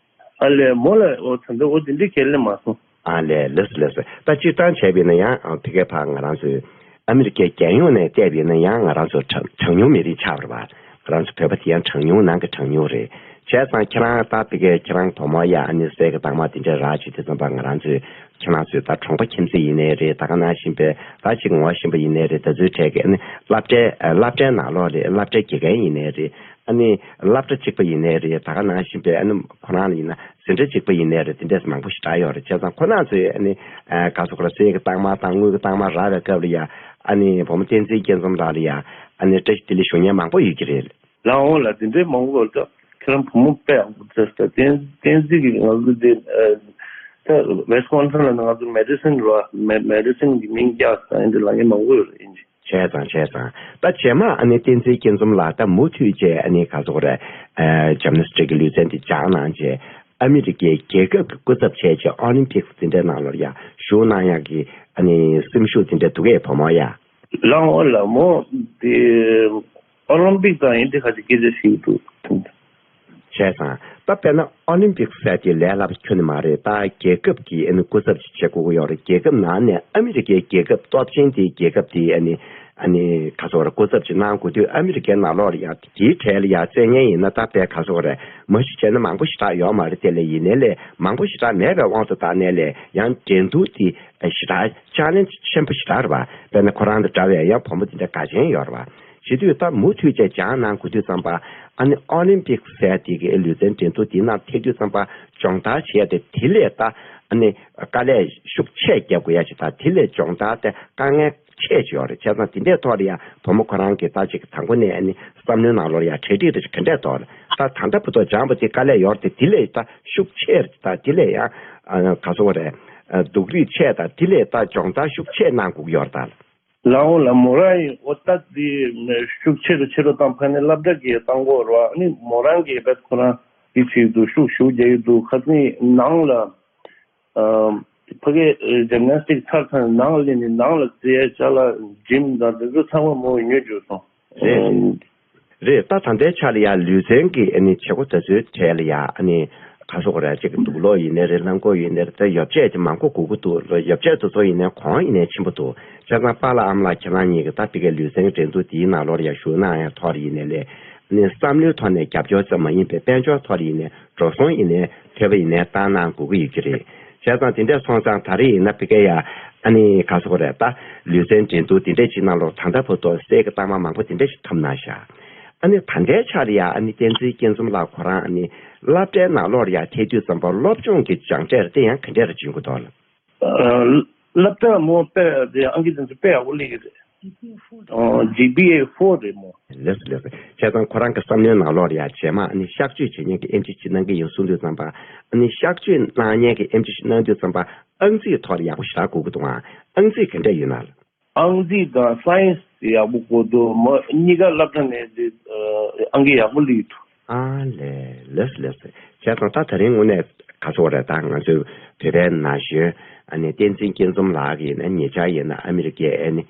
ཨ་ལས་མོ་ལ་འོ་ད་འདྲ་འོ་དེ་འདྲའི་གལ་གླེང་མ་སོང་། ཨ་ལས་ལགས་སོ་ལགས་སོ། ད་སྤྱིར་བཏང་བྱས་པ་ཡིན་ན་ཡང་ཨ་ཕ་གིའི་ཕར་ང་རང་ཚོའི་ཨ་མི་རི་ཀའི་རྒྱལ་ཡོངས་ནས་བལྟས་པ་ཡིན་ན་ཡང་ང་རང་ཚོ་གྲངས་གྲངས་ཉུང་མི་རིགས་ཆགས་པ་རེད་པ། ང་རང་ཚོ་བོད་པ་དེ་ཡང་གྲངས་ཉུང་ནང་གི་གྲངས་ཉུང་རེད། བྱས་ཙང་ཁྱེད་རང་ད་ཕ་གིའི་ཁྱེད་རང་བུ་མོ་ཡ་ཨ་ནི་གསེར་གྱི་རྟགས་མ་དེ་འདྲ་རག་བྱེད་དུས་ཙམ་པ་ང་རང་ཚོའི་ཁྱེད་རང་ཚོའི་ད་གྲོང་པ་ཁྱིམ་མཚེས་ཡིན་ནའི་རེད། ད་ག་ནང་བཞིན་པའི་ད་ཅིག་ངོ་ཤེས་པ་ཡིན་ནའི་རེད། ད་ཚོའི་གྲས་ཀྱི་ཨ་ནི་སློབ་གྲྭའི་སློབ་གྲྭའི་ནང་ལོགས་རེད། སློབ་གྲྭའི་དགེ་རྒན་ཡིན་ནའི་རེད། ཨ་ནི་སློབ་གྲྭ་གཅིག་པ་ཡིན་ནའི་རེད། ད་ག་ནང་བཞིན་པའི་ཨ་ནི་ཁོ་རང་ལ་ཡིན་ན་འཛིན་གྲྭ་གཅིག་པ་ཡིན་ནའི་རེད། དེ་འདྲས་མང་པོ་ཞེ་དྲག་ཡོད་རེད། བྱས་ཙང་ཁོ་རང་ཚོས་ཨ་ནི་ག་ཚོད་ཁོ་ར་གསེར་གྱི་རྟགས་མ་དང་དངུལ་གྱི་རྟགས་མ་རག་པའི་སྐབས་ལ་ཡ་ཨ་ནི་བུ་མོ་བསྟན་འཛིན་སྐྱིད་འཛོམས་ལགས་ལ་ཡ་ཨ་ནི་བཀྲ་ཤིས་བདེ་ལེགས་ཞུ་མཁན་མང་པོ་ཡོད་ཀྱི་རེད། ལགས་འོང་ལགས། དེ་འདྲའི་མང་པོ་ད་ཁྱེད་རང་བུ་མོ་དཔེ་ཡག་པོ་བཙལ་ས་བསྟན་བསྟན་འཛིན་གྱི་ང་ཚོ་དེ་ད་ཝེ་སི་ཀོན་སིན་ལ་ང་ཚོ་མེ་ཌི་སིན་ར་མེ་མེ་ཌི་སིན་གྱི་མིང་རྒྱག་ས་ཡིན་དེ་ལ་ངས་མང་པོ་ཡོད་རེད་ཡིན་གྱི། བྱས་ཙང་བྱས་ཙང་ད་རྗེས་མ་ཨ་ནི་བསྟན་འཛིན་སྐྱིད་འཛོམས་ལགས་ད་མུ་མཐུད་བྱས་ཨ་ནི་ག་ཚོད་རེད། ཇི་མ་ན་སི་ཊིག་གི་ལུས་རྩལ་འདི་སྦྱངས་གནང་བྱས་ཨ་མི་རི་ཀའི་རྒྱལ་ཁབ་ཀྱི་སྐུ་ཚབ་བྱས་བྱས་ཨོ་ལིམ་པིག་འདི་འདྲའི་ནང་ལོགས་ཡ་ཞུགས་གནང་ཡག་གི་ཨ་ནི་སེམས་ཤུགས་འདི་འདྲ་འདུག་གས་བུ་མོ་ཡ། ལགས་འོ་ལགས་མོ། དེ་ཨོ་ལིམ་པིག་དང་ཡིན་དེ་ཁ་ཅིག་སྐད་ཆ་ཞིག་འདུག་བྱས་ཙང་ད་དཔེར་ན་ཨོ་ལིམ་པིག་ཟེར་དེ་ལས་སླ་པོ་ཁྱོན་ནས་མ་རེད། ད་རྒྱལ་ཁབ་ཀྱི་ཨ་ནི་སྐུ་ཚབ་ཅིག་བྱེད་དགོས་ཀྱི་ཡོད་རེད། རྒྱལ་ཁབ་ནང་ནས་ཨ་མི་རི་ཀའི་རྒྱལ་ཁབ་སྟོབས་ཆེན་དེའི་རྒྱལ་ཁབ་དེའི་ཨ་ནི་ཨ་ནི་ག་ཚོད་རེད་སྐུ་ཚབ་ཅིག་གནང་དགོས་དུས་ཨ་མི་རི་ཀའི་ནང་ལོགས་ལ་ཡང་དེའི་གྲས་ལ་ཡང་བཙལ་མཁན་ཡིན་ན་ད་དཔེ་ག་ཚོད་རེད་མ་གཞི་བྱས་ན་མང་པོ་ཞེ་དྲག་ཡོད་མ་རེད། དེ་ལས་ཡིན་ནའི་ལས་མང་པོ་ཞེ་དྲག་མེད་པའི་དབང་དུ་བཏང་ནའི་ལས་ཡང་འགྲན་བསྡུར་དེ་ཞེ་དྲག་ཅལ་ལེན་ཇི་ཆེན་པོ་ཞེ་དྲག་རེད་པ། དཔེར་ན་ཁོ་རང་དང་འདྲ་བའི་ཡང་བུ་མོ་དེ་འདྲ་དགའ་ཞེན་ཡོད་རེད་པ། བྱེད་དུས་ད་མུ་མཐུད་བྱས་སྦྱངས་གནང་དགོས་དུས་ཙམ་པ་ཨ་ནི་ཨོ་ལིམ་པིག་ཟེར་དེ་གི་ལུས་རྩལ་འགྲན་བསྡུར་དེ་ནང་ཐེབས་དུས་ཙམ་པ་སྦྱོང་བརྡར་བྱེད་ཡ་དེ་དེ་ལས་ད་ཨ་ནི་དཀའ་ལས་ཤུགས་ཆེ་རྒྱབ་དགོས་ཡ་ཞིག་དང་དེ་ལས་སྦྱོང་བརྡར་དེ་དཀའ་ངལ་ ཆེ་ཆེ་ཡོད་རེད། བྱས་ཙང་དེ་འདྲའི་ཐོག་ལ་ཡང་བུ་མོ་ཁོ་རང་གིས་ད་ཅིག་དང་པོ་ནས་ཨ་ནི་བསམ་བློའི་ནང་ལོགས་ལ་ཡང་གྲ་སྒྲིག་རེ་ག་འདྲས་ཐོག་ལ་ད་ད་ལྟ་བར་དུ་སྦྱངས་པ་དེ་དཀའ་ལས་ཡོད་རེད་དེ། དེ་ལས་ད་ཤུགས་ཆེར་ད་དེ་ལས་ཡང་ག་ཚོད་རེད། སྡུག་རུས་ཆེ་ད་དེ་ལས་ད་སྦྱོང་བརྡར་ཤུགས་ཆེ་གནང་དགོས་ཀྱི་ཡོད་རེད་ད། ལའོ་ལ་མོ་རང་ཡིན་ཨོ་ཏ་དེ་ཤུགས་ཆེ་རུ་ཆེ་རུ་བཏང་ཕ་ནས་སློབ་གྲྭ་གི་བཏང་གོ་ར་ནི་མོ་རང་གི་བེད་ཁོ་རང་དེ་བྱེད་འདུག་ཤུགས་ཤུགས་རྒྱག་གི་འདུག་ཁ་སང་ནང་ལ། ཕ་གི་ཇིམ་ནེ་སི་ཊིག་ཚར་ཚར་ནང་ལ་སླེབས་ནས་ནང་ལ་རྩེ་ཡ་ཅ་ལག་ཇིམ་དང་དེ་ཚོ་ཚང་མ་མོ་ཉོས་བཅུག་སོང་། རེད། རེད། ད་ད་ལྟའི་ཆ་ལ་ཡ་ལུས་རྩལ་གྱི་ཨ་ནི་བྱེད་སྒོ་དེ་ཚོའི་གྲས་ལ་ཡ་ཨ་ནི་ག་སོག་ར་ཅིག་གི་དུག་ལོག་ཡིན་ནའི་རེད། རླངས་འཁོར་ཡིན་ནའི་རེད། ད་ཡོ་བྱད་ཅིག་མང་པོ་དགོས་ཀྱི་འདུག་ཡོ་བྱད་དེ་ཚོ་ཡིན་ནའི་གོང་ཡིན་ནའི་ཆེན་པོ་འདུག་བྱས་ཙང་པཱ་ལགས་ཨ་མ་ལགས་ཁྱེད་རང་གཉིས་ཀྱི་ད་ཕ་གིའི་ལུས་རྩལ་འགྲན་བསྡུར་དེའི་ནང་ལོགས་ལ་ཡ་ཞུགས་གནང་ཡ་ཐོག་ཡིན་ནའི་ལས་ཨ་ནི་བསམ་བློའི་ཐོག་ནས་རྒྱབ་སྐྱོར་ཙམ་མ་ཡིན་པའི་དཔལ་འབྱོར་ཐོག་ལ་ཡིན་ནའི་འགྲོ་སོང་ཡིན་ནའི་ཐེབས་པ་ཡིན་ནའི་བཏང་གནང་དགོས་ཀྱི་ཡོད་ཀྱི་རེད། བྱས་ཙང་དེ་འདྲ་སོང་ཙང་ད་རེས་ཡིན་ན་ཕ་གི་ཡ་ཨ་ནི་ག་སོག་རེད། ད་ལུས་རྩལ་འགྲན་བསྡུར་དེ་འདྲ་ཅིག་ནང་ལོགས་ད་ལྟ་བར་དུ་གསེར་གྱི་རྟགས་མ་མང་པོ་དེ་འདྲ་ཞིག་ཐོབ་གནང་ཤག་ཨ་ནི་ད་ལྟའི་ཆ་ལ་ཡ་ཨ་ནི་བསྟན་འཛིན་སྐྱིད་འཛོམས་ལགས་ཁོ་རང་ཨ་ནི་སློབ་གྲྭའི་ནང་ལོགས་ལ་ཡ་ཐད་དུས་ཙམ་པ་སློབ་སྦྱོང་གི་སྦྱངས་འབྲས་དེ་ཡང་ག་འདྲ་རེ་བྱེད་དགོས་འདུག་ལ། སློབ་གྲྭ་མོ་དཔེ་དེ་ཨང་ཀི་དེ་ཚོ་དཔེ་ཡག་པོ་སླེབས་ཀྱི་རེད། ཇི་པི་ཨེ་ཕོར་རེད་མོ། ལགས་སོ་ལགས་སོ། བྱས་ཙང་ཁོ་རང་གི་བསམ་བློའི་ནང་ལོགས་ལ་ཡ་རྗེས་མ་ཨ་ནི་གཤག་བཅོས་བྱེད་མཁན་གྱི་ཨེམ་ཆི་ཅིག་གནང་གི་ཡིན་གསུང་དུས་ཙམ་པ་ཨ་ནི་གཤག་བཅོས་གནང་མཁན་གྱི་ཨེམ་ཆི་ཞིག་གནང་དུས་ཙམ་པ་ཨང་རྩིས་ཐོག་ལ་ཡག་པོ་ཞེ་དྲག་དགོས་ཀྱི་འདུག་ཨང་རྩིས་ག་འདྲ་ཡོད་ན། ཨང་རྩིས་དང་སའེན་སི་ཡག་པོ་དགོས་འདུག་མོ་གཉིས་ཀ་སློབ་གྲྭ་ནས་དེ་ཨང་ཀི་ཡག་པོ་སླེབས་འདུག་ཨ་ལས། ལགས་སོ་ལགས་སོ། བྱས་ཙང་ད་ད་རིང་དངོས་གནས་ག་ཚོད་རེད། ད་ང་ཚོའི་བོད་པའི་ན་གཞོན་ཨ་ནི་བསྟན་འཛིན་སྐྱིད་འཛོམས་ལགས་ཀྱིས་ནི་ཉེ་ཆར་ཡིན་ན་ཨ་མི་རི་ཀའི་ཨ་ནི་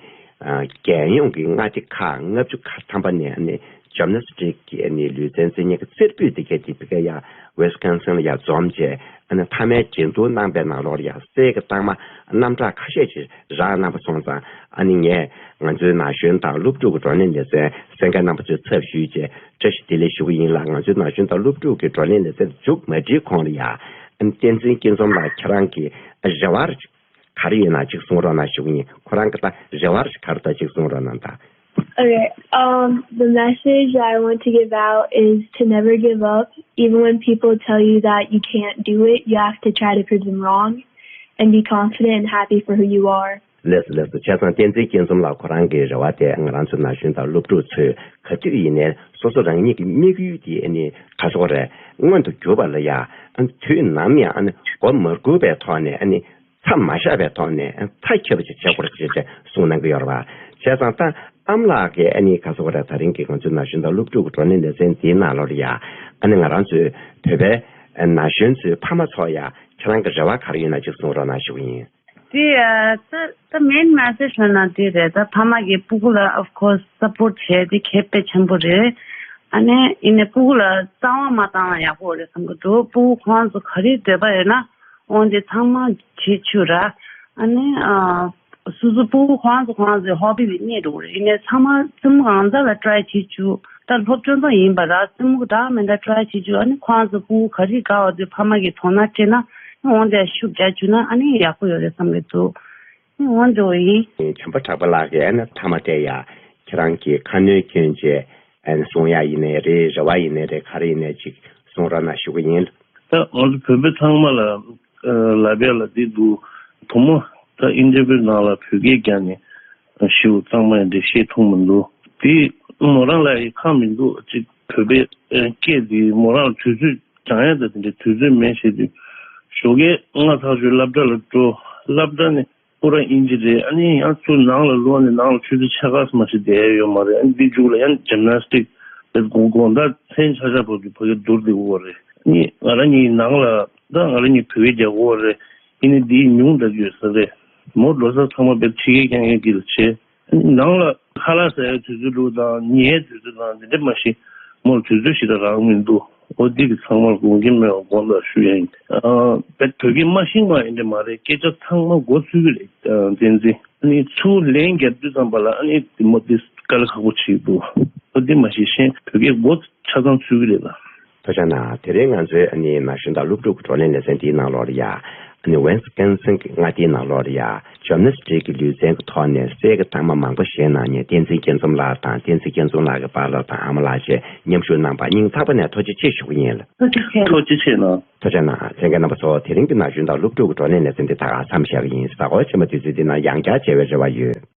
རྒྱལ་ཡོངས་ཀྱི་མངའ་སྡེ་ཁག་ལྔ་བཅུ་ཁག་ཐམ་པ་ནས་ཨ་ནི་ཇིམ་ནེ་སི་ཊིག་གི་ཨ་ནི་ལུས་རྩལ་རྩེད་མཁན་གྱི་རྩེ་ཕུད་དེ་གའི་དེ་ཕ་གི་ཡ་ཝེ་སི་ཀོན་སིན་ལ་ཡ་འཛོམས་བྱས་ཨ་ནི་མཐའ་མའི་འགྲན་བསྡུར་གནང་པའི་ནང་ལོགས་ལ་ཡ་གསེར་གྱི་རྟགས་མ་རྣམ་གྲངས་ཁ་ཤས་ཅིག་རག་གནང་པ་སོང་ཙང་ཨ་ནི་ངས་ང་ཚོའི་ན་གཞོན་དང་སློབ་ཕྲུག་གི་བགྲོ་གླེང་ལེ་ཚན་གསན་མཁན་རྣམ་པ་ཚོའི་ཚབ་ཞུས་བྱས་བཀྲ་ཤིས་བདེ་ལེགས་ཞུ་གི་ཡིན་ལ། ང་ཚོའི་ན་གཞོན་དང་སློབ་ཕྲུག་གི་བགྲོ་གླེང་ལེ་ཚན་མཇུག་མ་སྒྲིལ་གོང་ལ་ཡ་ཨ་ནི་བསྟན་འཛིན་སྐྱིད་འཛོམས་ལགས་ཁྱེད་རང་གི་རེ་བ་ག་རེ་ཡོད་ན་ཅིག་གསུང་རོགས་གནང་ཞུ་གི་ཡིན། ཁོ་རང་གི་ད་རེ་བ་ག་རེ་ད་ཅིག་གསུང་རོགས་གནང་ད། Okay, um, the message that I want to give out is to never give up. Even when people tell you that you can't do it, you have to try to prove them wrong and be confident and happy for who you are. ལགས་སོ་ལགས་སོ། བྱས་ཙང་བསྟན་འཛིན་སྐྱིད་འཛོམས་ལགས་ཁོ་རང་གི་རེ་བ་དེ་ང་རང་ཚོ་ན་གཞོན་དང་སློབ་ཕྲུག་ཚོས་ག་དུས་ཡིན་ནའི་སོ་སོ་རང་ཉིད་ཀྱི་དམིགས་ཡུལ་དེ་ཨ་ནི་ག་སོག་རེད་མངོན་དུ་གྱུར་པ་ལ་ཡ་ཨ་ནི་དུས་ནམ་ཡང་ཨ་ནི་མགོ་མ་སྒུར་བའི་ཐོག་ནས་ཨ་ནི། མཚམས་མ་བཞག་པའི་ཐོག་ནས་མཐའ་འཁྱོལ་བ་ཅིག་བྱེད་དགོས་རེད་ཅེས་གསུངས་གནང་གི་ཡོད་རེད་བ། བྱས་ཙང་ད་ཨ་མ་ལགས་ཀྱིས་ཨ་ནི་ག་ཟེར་དགོས་རེད། ད་རིང་གི་ང་ཚོའི་ན་གཞོན་དང་སློབ་ཕྲུག་གི་བགྲོ་གླེང་ལེ་ཚན་འདིའི་ནང་ལོགས་ལ་ཡ་ཨ་ནི་ང་རང་ཚོའི་བོད་པའི་ན་གཞོན་ཚོའི་ཕ་མ་ཚོ་ཡ་ཁྱེད་རང་གི་རེ་བ་ག་རེ་ཡོད་ན་ཅིག་གསུང་རོགས་གནང་ཞུ་གི་ཡིན། དེ་ད་ད་མེན་མེ་སེ་ཇི་ལབ་ན་དེ་རེད། ད་ཕ་མ་གིས་སྤུ་གུ་ལ་of course support བྱས་དེ་གལ་དཔེ་ཆེན་པོ་རེད། ཨ་ནི་ཡིན་ནའི་སྤུ་གུ་ལ་རྩ་བ་མ་བཏང་ན་ཡག་པོ་རེད་བསམ་གི་འདུག་སྤུ་གུ་ཁོང་ཚོ་ག་རེ་འདོད་པ་ཡོད་ན། འོན་ཏེ་ཚང་མ་བྱེད་ཆོག་ར། ཨ་ནི་ཨ་སོ་སོ་སྤུ་གུ་ཁོང་ཚོ་ཁོང་ཚོའི་ཧོ་བི་ལ་གནས་འགྲོ་གི་རེད། ཡིན་ནའི་ཚང་མ་རྩེད་མོ་གང་ཟག་ལ་ཊ་རའི་བྱེད་ཆོག་ད་སློབ་སྦྱོང་ཙམ་ཡིན་པ་ར་རྩེད་མོ་འདྲ་མི་འདྲ་ཊ་རའི་བྱེད་ཆོག་ཨ་ནི་ཁོང་ཚོ་སྤུ་གུ་ག་རེ་དགའ་བ་དེ་ཕ་མ་གིས་དོ་སྣང་སྤྲད་ན་འོན་ཏེ་ཤུགས་རྒྱག་བཅུག་ན་ཨ་ནི་ཡག་པོ་ཡོད་རེད་བསམ་གི་འདུག་འོན་ཏེ་འོ་ཡིན། བྱམས་པ་གྲགས་པ་ལགས་ཀྱིས་ཨ་ནི་མཐའ་མ་དེ་ཡ་ཁྱེད་རང་གིས་ཁ་སྣོན་སྐྱོན་བྱས་ཨ་ནི་གསུང་ཡ་ཡིན་ནའི་རེད། རེ་བ་ཡིན་ནའི་རེད། ག་རེ་ཡིན་ནའི་ཅིག་གསུང་རོགས་གནང་ཞུ་གི་ཡིན། ད་ང་ཚོ་བོད་པ་ཚང་མ་ལ་ལབ་ཡ་ལ་འདི་འདུག་བུ་མོ་ད་ཨིན་ཊར་བིའུ་ནང་ལ་བོད་སྐད་རྒྱག་ནས་ཞེ་པོ་གཙང་མ་ཡང་འདི་བཤད་ཐུབ་མི་འདུག་དེ་མོ་རང་ལ་ཡི་ཁག་མི་འདུག་ཅིག་བོད་པའི་སྐད་འདི་མོ་རང་ལ་དུས་ཚོད་སྦྱང་ཡ་ད་དེ་འདྲའི་དུས་ཚོད་མེད་བྱས་དུས་ཞོགས་ཀས་སྔ་ཐག་ཆོད་སློབ་གྲྭ་ལ་འགྲོ། སློབ་གྲྭ་ནས་ཁོ་རང་ཨིན་ཇི་རེད། ཨ་ནི་ཡང་ཚུར་ནང་ལ་ལོག་ནས་ནང་ལ་ཆུ་ཚོད་ཕྱེད་ཀ་ཙམ་ཞིག་བསྡད་ཡ་ཡོད་མ་རེད། ཨ་ནི་འདི་མཇུག་ལ་ཡང་ཇིམ་ནེ་སི་ཊིག་དེ་དགོང་དགོང་དག་མཚན་ཆ་ཆ་བར་དུ་ཕ་གིར་བསྡུར་བསྡད་དགོས་པ་རེད། ཨ་ནི་ང་རང་གཉིས་ནང་ལ་ད་ང་རང་གཉིས་བོད་སྐད་རྒྱག་དགོས་པ་རེད། ཨ་ནི་འདི་ཉུང་དྲགས་ཡོད་ས་རེད། མོ་འགྲོ་ས་ཚང་མ་དཔེ་ཕྱི་རྒྱལ་རྐྱང་རྐྱང་གི་ལ་བྱེད། ནང་ལ་ཁ་ལག་ཟ་ཡའི་དུས་ཚོད་འདྲ་བོ་དང་ཉལ་ཡའི་དུས་ཚོད་དང་འདི་འདྲ་མ་ཤེས། མོར་དུས་ཚོད་ཞིག་ད་རག་མི་འདུག་འོ་འདི་གི་ཚང་མར་དགོངས་འགལ་མེད་པ་དགོངས་དག་ཞུ་ཡ་ཡིན། ཨ་བོད་སྐད་མ་ཤེས་པ་ཡིན་འདྲ་མ་རེད། སྐད་ཆ་ཚང་མ་མགོ་ཚོས་ཀྱི་རེད། ཨ་བསྟན་འཛིན་ཨ་ནི་ཚུར་ལན་རྒྱབ་དུས་ཙམ་པ་ལ་ཨ་ནི་དེ་མོ་དེ་དཀའ་ལས་ཁག་པོ་བྱེད་ཀྱི་འདུག་འོ་འདི་མ་ཤེས་གཞན་བོད་སྐད་མགོ་ཆ་ཚང་ཚོས་ཀྱི་རེད་ལ། ཐུགས་རྗེ་གནང་། དེ་རིང་ང་ཚོའི་ཨ་ནི་ན་གཞོན་དང་སློབ་ཕྲུག་གི་བགྲོ་གླེང་ལེ་ཚན་འདིའི་ནང་ལོགས་ལ་ཡ། ཨ་ནི་ཝེ་སི་ཀོན་སིན་གྱི་མངའ་སྡེའི་ནང་ལོགས་ལ་ཡ། ཇིམ་ནེ་སི་ཊིག་གི་ལུས་རྩལ་གྱི་ཐོག་ནས་གསེར་གྱི་རྟགས་མ་མང་པོ་བཞེས་གནང་མཁན་བསྟན་འཛིན་སྐྱིད་འཛོམས་ལགས་དང་བསྟན་འཛིན་སྐྱིད་འཛོམས་ལགས་ཀྱི་པཱ་ལགས་དང་ཨ་མ་ལགས་བཅས་མཉམ་ཞུགས་གནང་པར་སྙིང་ཐག་པ་ནས་ཐུགས་རྗེ་ཆེ་ཞུ་གི་ཡིན་ལ། ཐུགས་རྗེ་ཆེ། ཐུགས་རྗེ་ཆེ་གནང་། ཐུགས་རྗེ་གནང་། ལྷན་རྒྱས་རྣམ་པ་ཚོ། དེ་རིང་གི་ན་གཞོན་དང་སློབ་ཕྲུག་གི་བགྲོ་གླེང་ལེ་ཚན་འདི་ད་ག་མཚམས་བཞག་གི་ཡིན། གཟའ་འཁོར་རྗེས་མ་དུས་ཚོད་འདི་ན་ཡང་བསྐྱར་མཇལ་བའི་རེ་བ་ཡོད།